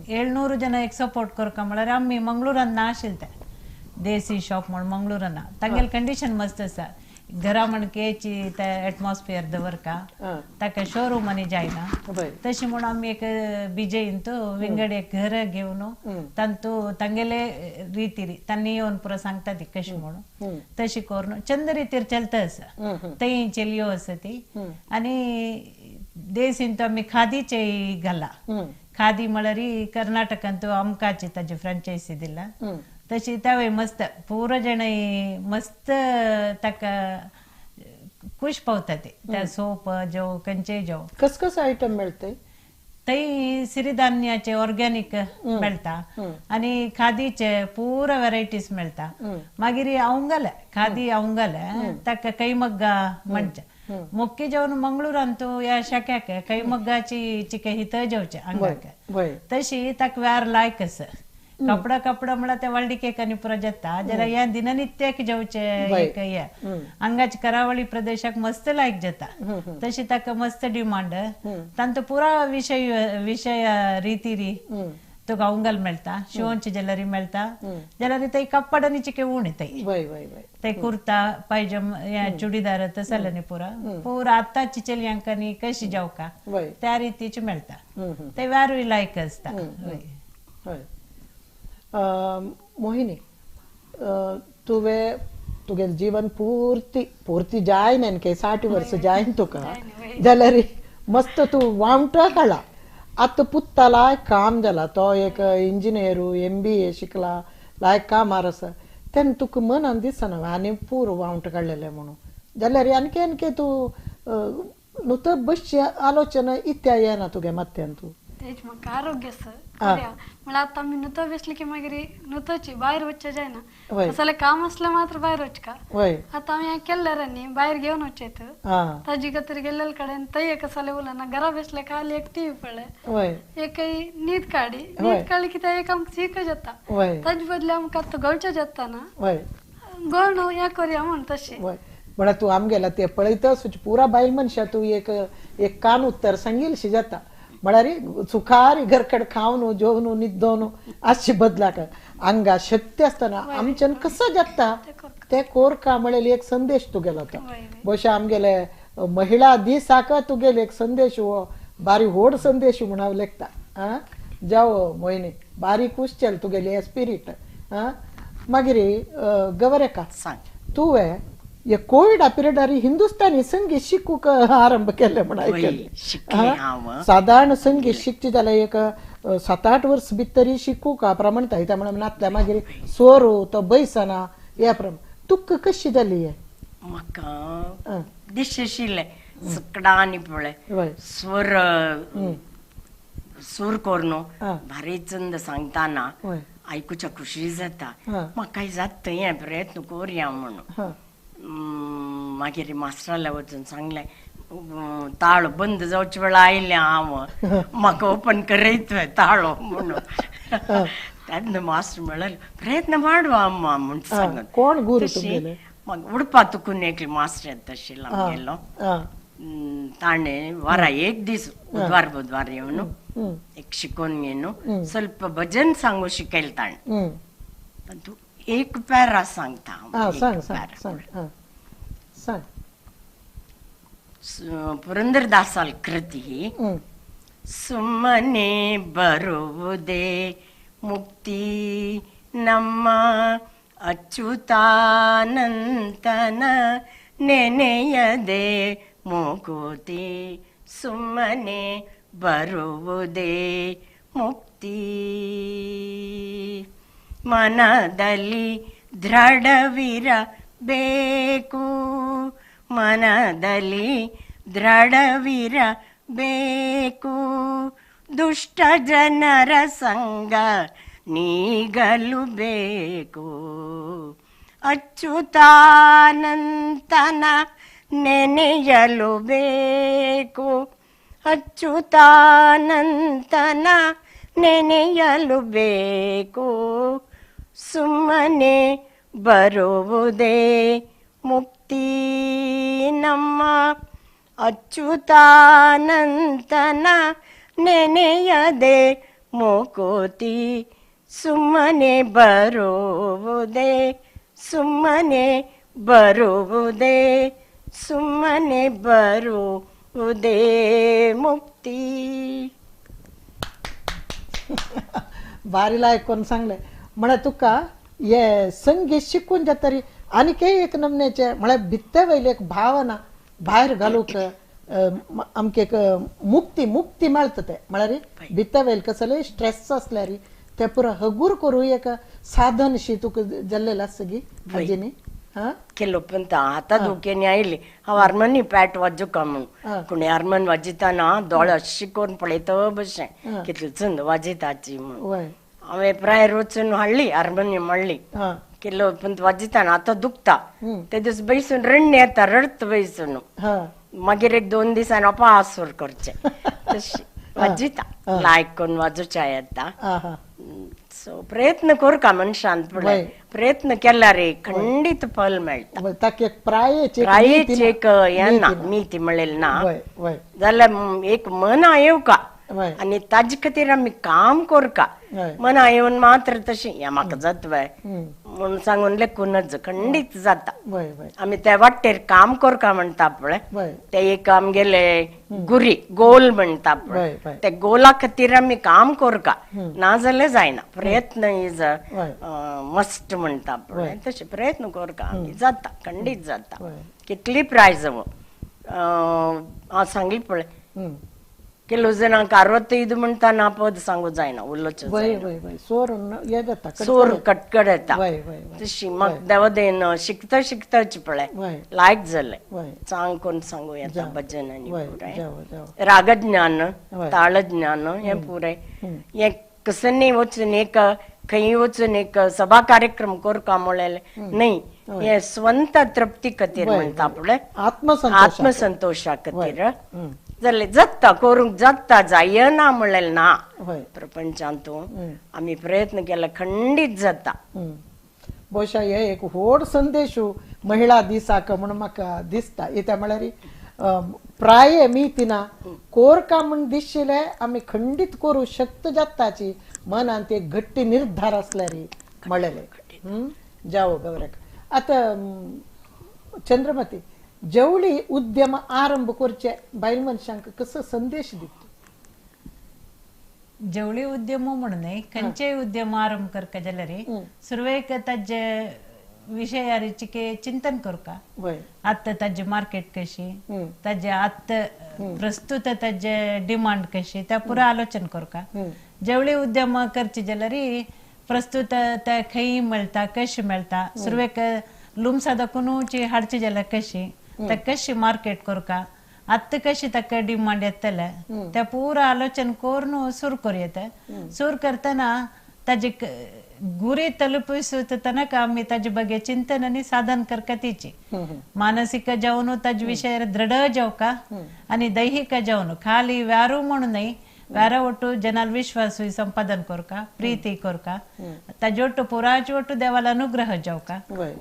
700 जन एक सपोर्ट करका म्हळ्यार आमी मंगळुरान ना आशिल्ले ते देसी शॉप म्हण मंगळुरान तांगेले कंडिशन मस्त आसा, घरा म्हणकेची ते एटमॉस्फियर दवरका ताका शोरूम आनी जायना. तशें म्हूण आमी एक बिजयंत विंगड एक घर घेवन तांतू तांगेले रितीर तांणी येवन पुरो सांगता ती कशें म्हणून तशें करून चंद रितीर चलता आसा. थंय चलयो आसा ती आनी देसींत आमी खादीचे घाला, खादी म्हळ्यार कर्नाटकांत आमकांची ताजी फ्रँचायसी दिला. तशी त्यावेळी मस्त पुरो जण मस्त ताका खुश पावता ते त्या सोप जेव खंयचेय जेव. कस कस आयटम मेळते थंय? सिरिधान्याचे ऑर्गॅनिक मेळटा आनी खादीचे पुरो व्हरायटीज मेळटा. मागीर अवंगले खादी अवंगले ताका कैमग्गा म्हणचे मुख्य जेवण मंगळुरांत ह्या शाक्याक कैमग्गाची चिके हित जेवचे अंगाक तशी ताका व्यार लायक आसा. कपडा कपडा म्हळ्यार ते व्हडली आनी पुरो जाता जाल्यार ह्या दिननित्याक जेवचे एक हे हांगाचे करावळी प्रदेशाक मस्त लायक जाता. तशी ताका मस्त डिमांड तांचो पुरा विशय विशय रितीरी तुका अवंगल मेळटा, शिवोनची ज्वेलरी मेळटा, जाल्यार थंय कपड आनी चिके उणी थंय ते कुर्ता पायजम चुडीदार तसले न्ही पुरा पुरा आतांची चलयांक न्ही कशी जेवका त्या रितीची मेळटा, ते व्यारूय लायक आसता. मोहिनी, तुवें तुगेलें जीवन पुर्ती पुर्ती जायना न्ही 60 वर्सां जायना तुका, जाल्यार मस्त तूं वामटा काडला. आतां पुत्ता लायक काम जाला, तो एक इंजिनियर MBA शिकला, लायक कामार आसा, तेन्ना तुका मनान दिसना आनी पूर वावट काडलेलें म्हणून, जाल्यार आणखी आणखी तूं नुतो बसची आलोचना इत्या येना तुगे मात्यान तूं? तेच म्हाका आरोग्य आसा म्हळ्यार आतां आमी नुतो बेसली की मागीर नुतोची भायर वचचें जायना, जाल्यार काम आसल्यार मात्र भायर वचका. आतां आमी हें केल्ल्यार न्ही भायर घेवन वचेत ताजी खातीर गेल्ले कडेन थंय एक जालें उलना, घरा बेसले खाली एक टीव्ही पळय एक न्हीद काडी, न्हीद काडली की ते एक आमकां सीक जाता, ताजे बदले आमकां आतां गळचें जाता ना गळ न्हू हें करया म्हूण तशें. म्हळ्यार तूं आमगेला ते पळयतच पुरा बायल मनशा तूं एक एक कान उत्तर सांगील जाता, म्हळ्यार सुखार घरकड खावन जेवन न्हिदोवन आसची बदलाक आंगा शक्ती आसतना आमच्यान कसो जाता ते कोरका म्हळेली एक संदेश तुगेलो तो. भोवशा आमगेले महिला दिसाक तुगेले एक संदेश हो बारी व्हड संदेश म्हूण हांव लेखता. आं जावो मोहिनी, बारी खूश चल तुगेली हे स्पिरीट. आं मागीर गवरेका सांग, तुवें हे कोविडा पिरियडार हिंदुस्तानी संगीत शिकूंक आरंभ केलें म्हण आयकलें. सादारण संगीत शिकचें जाल्यार एक 7-8 वर्स भितर शिकूंक प्रमाण त्या म्हणून नातल्या मागीर स्वर तो बैसना ह्या प्रमाण तुका कशी जाली हे? म्हाका दिश आशिल्लें सकडांनी पळय स्वर सूर करून भारी चंद सांगताना आयकुच्या खुशी जाता, म्हाकाय जाता हें प्रयत्न करुया म्हणून. मागीर मास्टराल्या वचून सांगलें ताळो बंद जावचे वेळा आयलें हांव, म्हाका ओपन करयत ताळो म्हणून. तेन्ना मास्टर म्हळ्यार प्रयत्न माडवा अम्मा म्हूण सांगून. कोण गुरू तुगेले? मागीर उडपा तुकून एकले मास्टर येता आशिल्लो आमगेलो, ताणें वरा एक दीस बुधवार बुधवार येवन एक शिकोवन घेवन ಸ್ವಲ್ಪ भजन सांगू शिकयलें ताणें. तूं एक पॅरा सांगता. सांग सांग सांग. ಪುರಂದರದಾಸಾಲ್ ಕೃತಿ. ಸುಮ್ಮನೆ ಬರುವುದೇ ಮುಕ್ತಿ ನಮ್ಮ ಅಚ್ಯುತಾನಂತನ ನೆನೆಯದೆ ಮುಕುತಿ, ಸುಮ್ಮನೆ ಬರುವುದೇ ಮುಕ್ತಿ. ಮನದಲ್ಲಿ ದೃಢವಿರ ಬೇಕು, ಮನದಲ್ಲಿ ದೃಢವಿರಬೇಕು, ದುಷ್ಟ ಜನರ ಸಂಗ ನೀಗಲು ಬೇಕು, ಅಚ್ಯುತಾನಂತನ ನೆನೆಯಲು ಬೇಕು, ಅಚ್ಯುತಾನಂತನ ನೆನೆಯಲು ಬೇಕು, ಸುಮ್ಮನೆ ಬರುವುದೇ ಮುಕ್ತಿ ನಮ್ಮ ಅಚ್ಯುತಾನಂತನ ನೆನೆಯದೆ ಮುಕುತಿ, ಸುಮ್ಮನೆ ಬರುವುದೇ, ಸುಮ್ಮನೆ ಬರುವುದೇ, ಸುಮ್ಮನೆ ಬರುವುದೇ मुक्ती. बारी लायक कोण सांगले म्हळ्यार तुका हे संगीत शिकून जातरी आनीक एक नमनेचे म्हळ्यार भित्ते वयली एक भावना भायर घालूंक आमकां एक मुक्ती मुक्ती मेळटा ते म्हळ्यार भित्ते वयले कसले स्ट्रेस आसल्यार ते पुरो हगूर करूं एक साधन शी तुका जाल्लेलें आसा गी आजीनी. केलो पण आता धोक्याने आयले हांव हार्मोनी पॅट वाजोवका म्हूण कोणी हार्मोन वाजयतना दोळे अशी करून पळयता बशें कितले चंद वाजयताची म्हूण. हांवें प्रायर वचून हाडली हार्मोनियम हाडली केलो पण वाजयतना आतां दुखता ते दीस बैसून रडणे येता रडत बैसून मागीर एक 2 दिसान अपासूर करचें तशी वाजयता लायक करून वाजोवच्या येता. सो प्रयत्न करका मनशान पळय प्रयत्न केल्यार खंडीत फल मेळटा. ताका एक प्रायेची एक हें ना मिती म्हणलें ना जाल्यार एक मना येवका आनी ताजे खातीर आमी काम करका. मना येवन मात्र तशें हें म्हाका जाता म्हूण सांगून लेखूनच खंडीत जाता. आमी त्या वाटेर काम करका म्हणटा पळय ते एक आमगेले गुरी गोल म्हणटा पळय त्या गोला खातीर आमी काम करका नाजाल्यार जायना. प्रयत्न is must म्हणटा पळय तशें प्रयत्न करका आमी जाता खंडीत जाता. कितली प्राय जावं हांव सांगली पळय ಕೆಲವು ಜನಾಂಕ 65 म्हणटा ना पद सांगू जायना उलोवचें सोर कटकट येता तशी म्हाका देवादेन शिकता शिकताच पळय लायक जालें चांग कोन्न सांगू येता भजन आनी पुराय रागज्ञान ताळज्ञान हें पुराय हें कसनी वचून एक खंय वचून एक सभा कार्यक्रम करका म्हणलें न्हय हें स्वंत तृप्ती खातीर म्हणटा पळय आत्मसंतोशा खातीर जालें जाता करूंक जाता जायना म्हणलें ना प्रपंचांत आमी प्रयत्न केला खंडीत जाता. बहुशा हे एक व्हड संदेश महिला दिसाक म्हूण म्हाका दिसता. कित्याक म्हळ्यार प्राय मितीना कोरका म्हूण दिशिल्लें आमी खंडीत करूं शक्त जाताची मनांत एक घट्टी निर्धार आसल्यार म्हणलें जावो गौरक. आतां चंद्रमती जेवळी उद्यम आरंभ करचे बायल मनशांक कसो संदेश दिता? जेवळी उद्यम म्हण न्हय खंयचेय उद्यम आरंभ करका जाल्यार सुरवेक ताजे विशयाचे चिंतन करका. आतां ताजे मार्केट कशी ताजे आतां प्रस्तुत ताजे डिमांड कशी त्या पुरा आलोचन करका. जेवळी उद्यम करचे जाल्यार प्रस्तुत ते खंय मेळटा कशें मेळटा सुरवेक लुमसा दाखोवनूच हाडचे जाल्यार कशी ताका कशी मार्केट करका आतां कशी ताका डिमांड येतले त्या पुरा आलोचन करून सुरू करूं येता. सुरू करतना ताजे गुरी तलुपसतना आमी ताजे बगे चिंतन आनी साधन करका तिची मानसीक जावन ताजे विशयार दृढ जावका आनी दैहिक जावन खाली व्यारू म्हणून न्हय व्यारा ಒಟ್ಟು ಜನಾಲ್ ವಿಶ್ವಾಸ ಸಂಪಾದन करका प्रीती करका ताजे ಒಟ್ಟು पुराचे ಒಟ್ಟು देवाला अनुग्रह जावका.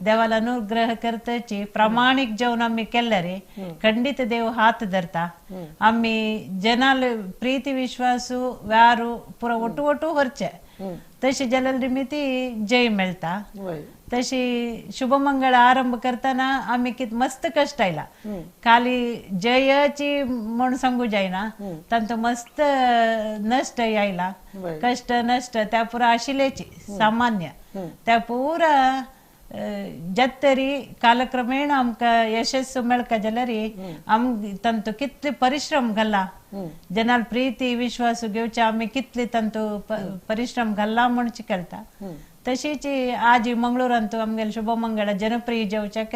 देवाला अनुग्रह करतची प्रामाणीक जेवन आमी केल्यार खंडीत देव हात धरता. आमी जनाल प्रीती विश्वासू व्यारू पुरा ಒಟ್ಟು ಒಟ್ಟು ಹೊरचे तशी जाल्यार निमित्ती जय मेळटा. तशी शुभमंगळ आरंभ करतना आमी कित मस्त कश्ट आयला खाली जयाची म्हण सांगू जायना तांचो मस्त नश्ट आयला कश्ट नश्ट त्या पुरा आशिल्ल्याची सामान्य त्या पुरा जात तरी कालक्रमेण आमकां यशस्व मेळका जाल्यार आम तांचो कितले परिश्रम घाला जनाल प्रीती विश्वास घेवचे आमी कितले तांचो परिश्रम घाला म्हूण चिकलता. तशीच आज मंगळूरांत आमगेले शुभमंगळ जनप्रिय जावच्याक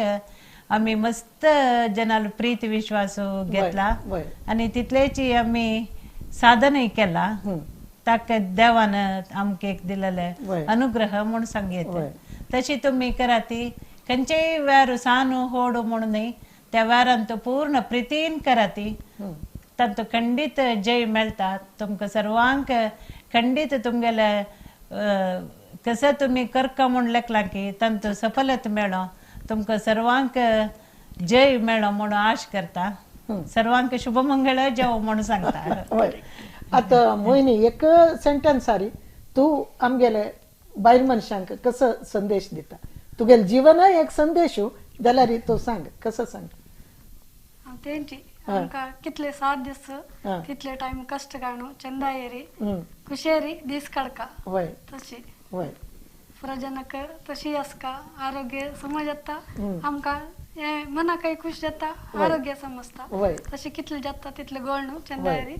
आमी मस्त जनाल प्रीती विश्वास घेतला आनी तितलेच आमी साधनय केला. ताका देवान आमकां एक दिलेले अनुग्रह म्हूण सांगयत. तशी तुमी कराती खंयचेय वेर सान होड म्हूण न्हय, त्या वेरान तो पूर्ण प्रितीन कराती, तांतूं खंडीत जय मेळटा तुमकां सर्वांक. खंडीत तुमगेले कसं तुमी करका म्हूण लेखलां की तांतूं सफलत मेळो, तुमकां सर्वांक जय मेळो म्हूण आश करता. सर्वांक शुभमंगळ जेव म्हूण सांगता. आतां मोहिनी एक सेंटन्स सारी तूं आमगेले बायल मनशांक कसो संदेश दिता? तुगेले जीवनय एक संदेश जाल्यार तूं सांग, कसो सांग? तेंची आमकां कितले साथ दीस तितले टायम कश्ट काडून चंदायेरी खुशेरी दीस काडका. तशी प्रजनक तशी आसका आरोग्य समज जाता आमकां, मनाकय खुश जाता, आरोग्य समजता. तशी कितले जाता तितले गोळ न्हू चंदायेरी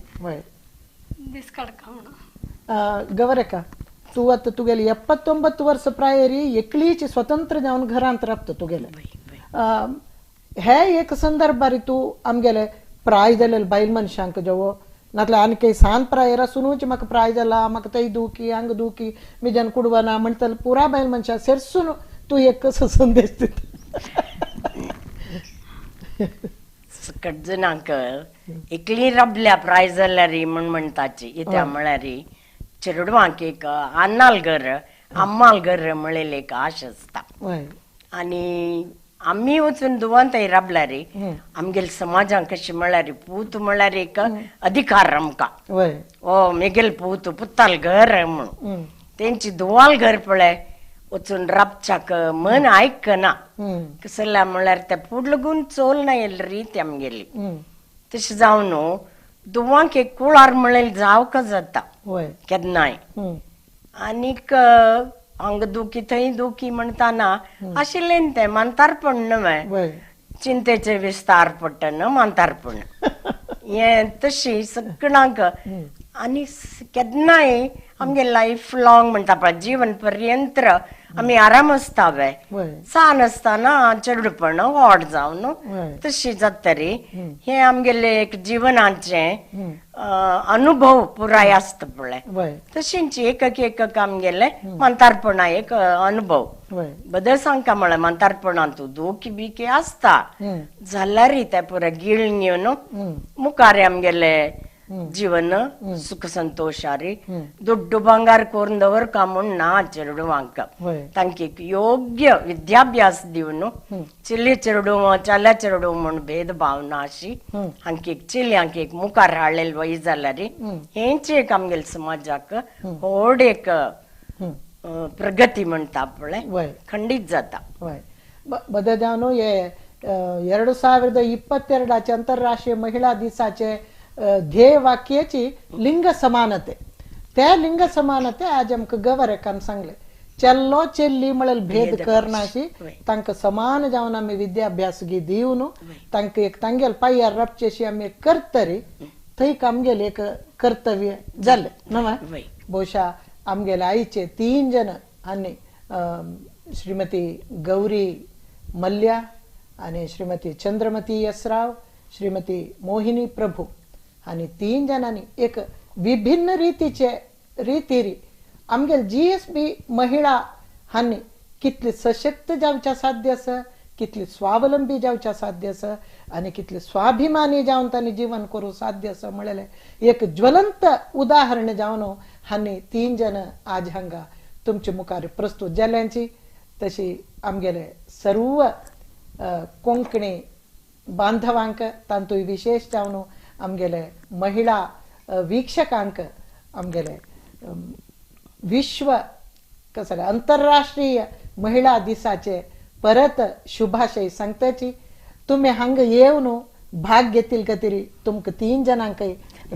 दीस काडका म्हणून. गौरक्का, तूं आतां तुगेले 79 वर्स प्रायरी एकलीच स्वतंत्र जावन घरांत राबता तुगेले. हे एक संदर्भार तूं आमगेले प्राय जालेले बायल मनशांक जेवो नातल्यार आनी काही सान प्रायर आसुनूच म्हाका प्राय जाला, म्हाका थंय दुखी हांगा दुखी मिजन कुडवना म्हणटले पुरा बायल मनशां सेरसून तूं एक कसो संदेश दिता? सकट जणांक एकली रबल्या प्राय जाल्यार म्हूण म्हणटाची कित्या म्हळ्यार चेडवांक एक अन्नाल घर अम्माल घर म्हळेले एक आश आसता. आनी आमी वचून दुवान थंय राबल्यार आमगेले समाजान कशें म्हळ्यार पूत म्हळ्यार एक अधिकार आमकां. ओ मेगेल पूत पुताल घर म्हणून तेंची दुवाल घर पळय वचून राबच्याक मन आयकना. कसल्या म्हळ्यार ते फुडलगून चोल ना येयली रीत आमगेली. तशें जावन दुवांक एक कुळार म्हळें जावंक जाता केन्नाय. आनीक हांगा दुखी थंय दुखी म्हणटाना आशिल्लें तें म्हातारपण न्हय, चिंतेचे विस्तार पडटा न्हय म्हातारपण हें तशी सगळ्यांक. आनी केन्नाय आमगे लायफ लॉंग म्हणटा पळय जीवन पर्यंत आमी आराम आसता वे, सान आसतना चेडूपण व्हड जावन तशी जाता रे. हें आमगेले एक जिवनाचें अनुभव पुराय आसता पळय. तशींच एक एक आमगेले म्हातारपणा एक अनुभव बदल सांगता म्हळ्यार म्हातारपणांत दुखी बिकी आसता जाल्यार ते पुराय गिळून घेवन मुखार आमगेले जीवन सुख संतोषारी दुड्डू ಬಂಗಾರ ಕೋರ್ದವರು ಕಾಮುನ್ ನಾ ಚೆರಡುವಾಂಕ तांकी योग्य विद्याभ्यास दिवन चिल्ली चेरडू चल्या चेरडू म्हूण भेदभाव ना अशी हांकी चिली हांकी मुखार हाडलेले वय जाल्यार हेंच एक आमगेले समाजाक व्हड एक प्रगती म्हणटा पळय खंडीत जाता. बदजानो हे 2022 अंतरराष्ट्रीय महिला दिसाचे ध्येय वाक्याची लिंग समानते, त्या लिंग समानते आज आमकां गवरेकान सांगले चेल्लो चेल्ली म्हळ्यार भेद करनाशी तांकां समान जावन आमी विद्याभ्यास दिवन तांकां एक तांगेले पांयार राबचेशी आमी करतरी थंय आमगेलें एक कर्तव्य जालें न्हय. बहुशा आमगेले आईचे 3 जण आनी श्रीमती गौरी मल्ल्या आनी श्रीमती चंद्रमती यसराव, श्रीमती मोहिनी प्रभू आनी 3 जणांनी एक विभिन्न रीतीचे रीतीरी आमगेले GSB महिला हांणी कितली सशक्त जावच्या साध्य आसा, कितली स्वावलंबी जावच्या साध्य आसा आनी कितली स्वाभिमानी जावन तांणी जीवन करूं साध्य आसा म्हळेलें एक ज्वलंत उदाहरण जावन हांणी 3 जण आज हांगा तुमचे मुखार प्रस्तुत जाल्यांची. तशी आमगेले सर्व कोंकणी बांधवांक तांतूय विशेष जावन आमगेले महिला वीक्षकांक आमगेले विश्व कसले अंतरराष्ट्रीय महिला दिसाचे परत शुभाशय सांगताची. तुमी हांगा येवन भाग घेतील खातीर तुमकां 3 जणांकय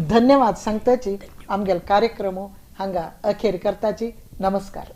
धन्यवाद सांगताची. आमगेले कार्यक्रम हांगा अखेर करताची. नमस्कार.